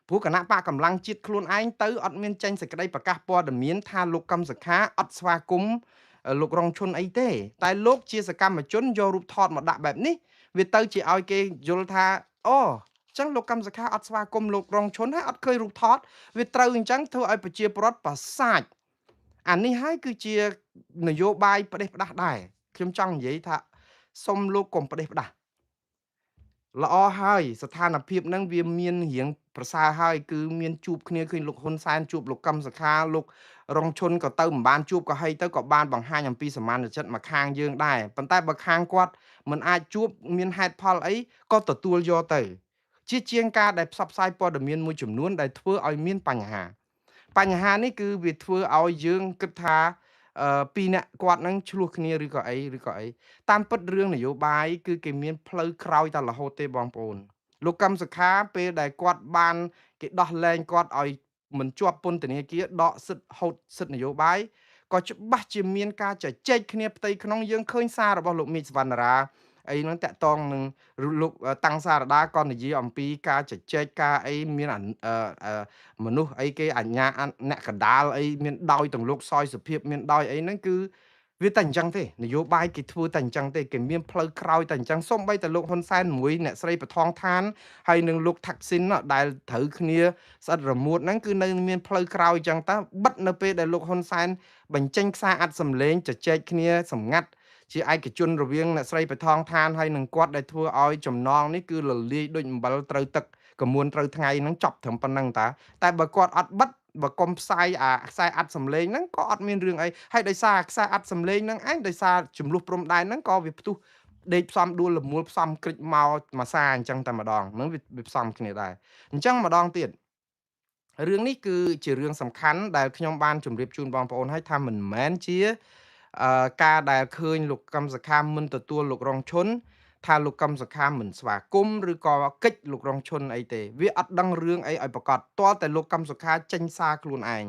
ព្រោះគណៈបកកម្លាំងជាតិខ្លួនឯងទៅអត់មានចេញសេចក្តីប្រកាសព័ត៌មានថាលោកកឹមសុខាអត់ស្វាគមន៍លោករងឈុនអីទេតែលោកជាសកម្មជនយករូបថតមកដាក់បែបនេះវាទៅជាឲ្យគេយល់ថាអូចឹងលោកកឹមសុខាអត់ស្វាគមន៍លោករងឈុនហើយអត់ឃើញរូបថតវាត្រូវអញ្ចឹងធ្វើឲ្យប្រជាពលរដ្ឋប្រសាចអានេះហើយគឺជានយោបាយផ្ដេសផ្ដាស់ដែរខ្ញុំចង់និយាយថាសុំលោកកុំផ្ដេសផ្ដាស់ល្អហើយស្ថានភាពហ្នឹងវាមានរៀងប្រសើរហើយគឺមានជួបគ្នាឃើញលោកហ៊ុនសែនជួបលោកកឹមសុខាលោករងឈុនក៏ទៅមិនបានជួបក៏ហីទៅក៏បានបង្ហាញអំពីសមានចិត្តមកខាងយើងដែរប៉ុន្តែបើខាងគាត់មិនអាចជួបមានហេតុផលអីក៏ទទួលយកទៅជាជាងការដែលផ្សព្វផ្សាយព័ត៌មានមួយចំនួនដែលធ្វើឲ្យមានបញ្ហាបញ្ហានេះគឺវាធ្វើឲ្យយើងគិតថាពីរអ្នកគាត់នឹងឆ្លោះគ្នាឬក៏អីឬក៏អីតាមពិតរឿងនយោបាយគឺគេមានផ្លូវក្រោយតែរហូតទេបងប្អូនលោកកឹមសុខាពេលដែលគាត់បានគេដោះលែងគាត់ឲ្យមិនជាប់ពន្ធនាគារដកសិទ្ធិហូតសិទ្ធិនយោបាយក៏ច្បាស់ជាមានការជជែកគ្នាផ្ទៃក្នុងយើងឃើញសាររបស់លោកមីកសវណ្ណរាអីហ្នឹងតាក់តងនឹងលោកតាំងសារដាក៏និយាយអំពីការជជែកការអីមានមនុស្សអីគេអញ្ញាអ្នកកដាលអីមានដោយទាំងលោកសយសុភាពមានដោយអីហ្នឹងគឺវាតែអញ្ចឹងទេនយោបាយគេធ្វើតែអញ្ចឹងទេគេមានផ្លូវក្រោយតែអញ្ចឹងសូម្បីតែលោកហ៊ុនសែនមួយអ្នកស្រីបថងឋានហើយនឹងលោកថាក់ស៊ីនដែលត្រូវគ្នាស្អិតរមួតហ្នឹងគឺនៅមានផ្លូវក្រោយអញ្ចឹងតើបិទនៅពេលដែលលោកហ៊ុនសែនបញ្ចេញខ្សែអាត់សម្លេងជជែកគ្នាសម្ងាត់ជាឯកជនរវាងអ្នកស្រីបថងឋានហើយនឹងគាត់ដែលធ្វើឲ្យចំណងនេះគឺលលាយដូចអំបិលត្រូវទឹកកមួនត្រូវថ្ងៃហ្នឹងចប់ត្រឹមប៉ុណ្្នឹងតាតែបើគាត់អត់បិទបើកុំផ្សាយអាខ្សែអាត់សំឡេងហ្នឹងក៏អត់មានរឿងអីហើយដោយសារខ្សែអាត់សំឡេងហ្នឹងឯងដោយសារចំនួនព្រំដែនហ្នឹងក៏វាផ្ទុះដេកផ្សំដួលលមូលផ្សំក្រិចមកមួយសាអញ្ចឹងតែម្ដងហ្នឹងវាផ្សំគ្នាដែរអញ្ចឹងម្ដងទៀតរឿងនេះគឺជារឿងសំខាន់ដែលខ្ញុំបានជម្រាបជូនបងប្អូនឲ្យថាមិនមែនជាការដែលឃើញលោកកឹមសុខាមិនទទួលលោករងឈុនថាលោកកឹមសុខាមិនស្វាគមន៍ឬក៏កិច្ចលោករងឈុនអីទេវាអត់ដឹងរឿងអីឲ្យប្រកាសទាល់តែលោកកឹមសុខាចេញសារខ្លួនឯង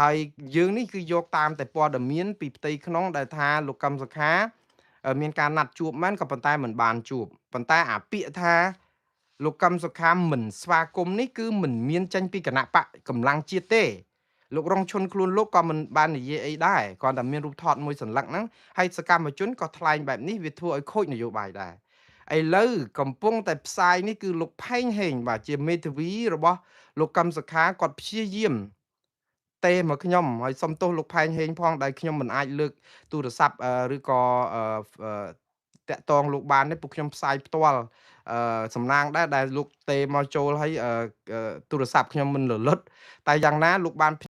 ហើយយើងនេះគឺយកតាមតែព័ត៌មានពីផ្ទៃក្នុងដែលថាលោកកឹមសុខាមានការណាត់ជួបមែនក៏ប៉ុន្តែមិនបានជួបប៉ុន្តែអាពាក្យថាលោកកឹមសុខាមិនស្វាគមន៍នេះគឺមិនមានចេញពីគណៈបកកម្លាំងជាតិទេលោករងឈុនខ្លួនលោកក៏មិនបាននិយាយអីដែរគ្រាន់តែមានរូបថតមួយសន្លឹកហ្នឹងហើយសកម្មជនក៏ថ្លែងបែបនេះវាធ្វើឲ្យខូចនយោបាយដែរឥឡូវកំពុងតែផ្សាយនេះគឺលោកផេងហេងបាទជាមេធាវីរបស់លោកកឹមសុខាគាត់ព្យាយាមទេមកខ្ញុំហើយសុំទោសលោកផែងហេងផងដែលខ្ញុំមិនអាចលើកទូរស័ព្ទឬក៏តាក់តងលោកបានទេពួកខ្ញុំផ្សាយផ្ទាល់សំណាងដែរដែលលោកទេមកចូលហើយទូរស័ព្ទខ្ញុំមិនលលត់តែយ៉ាងណាលោកបាន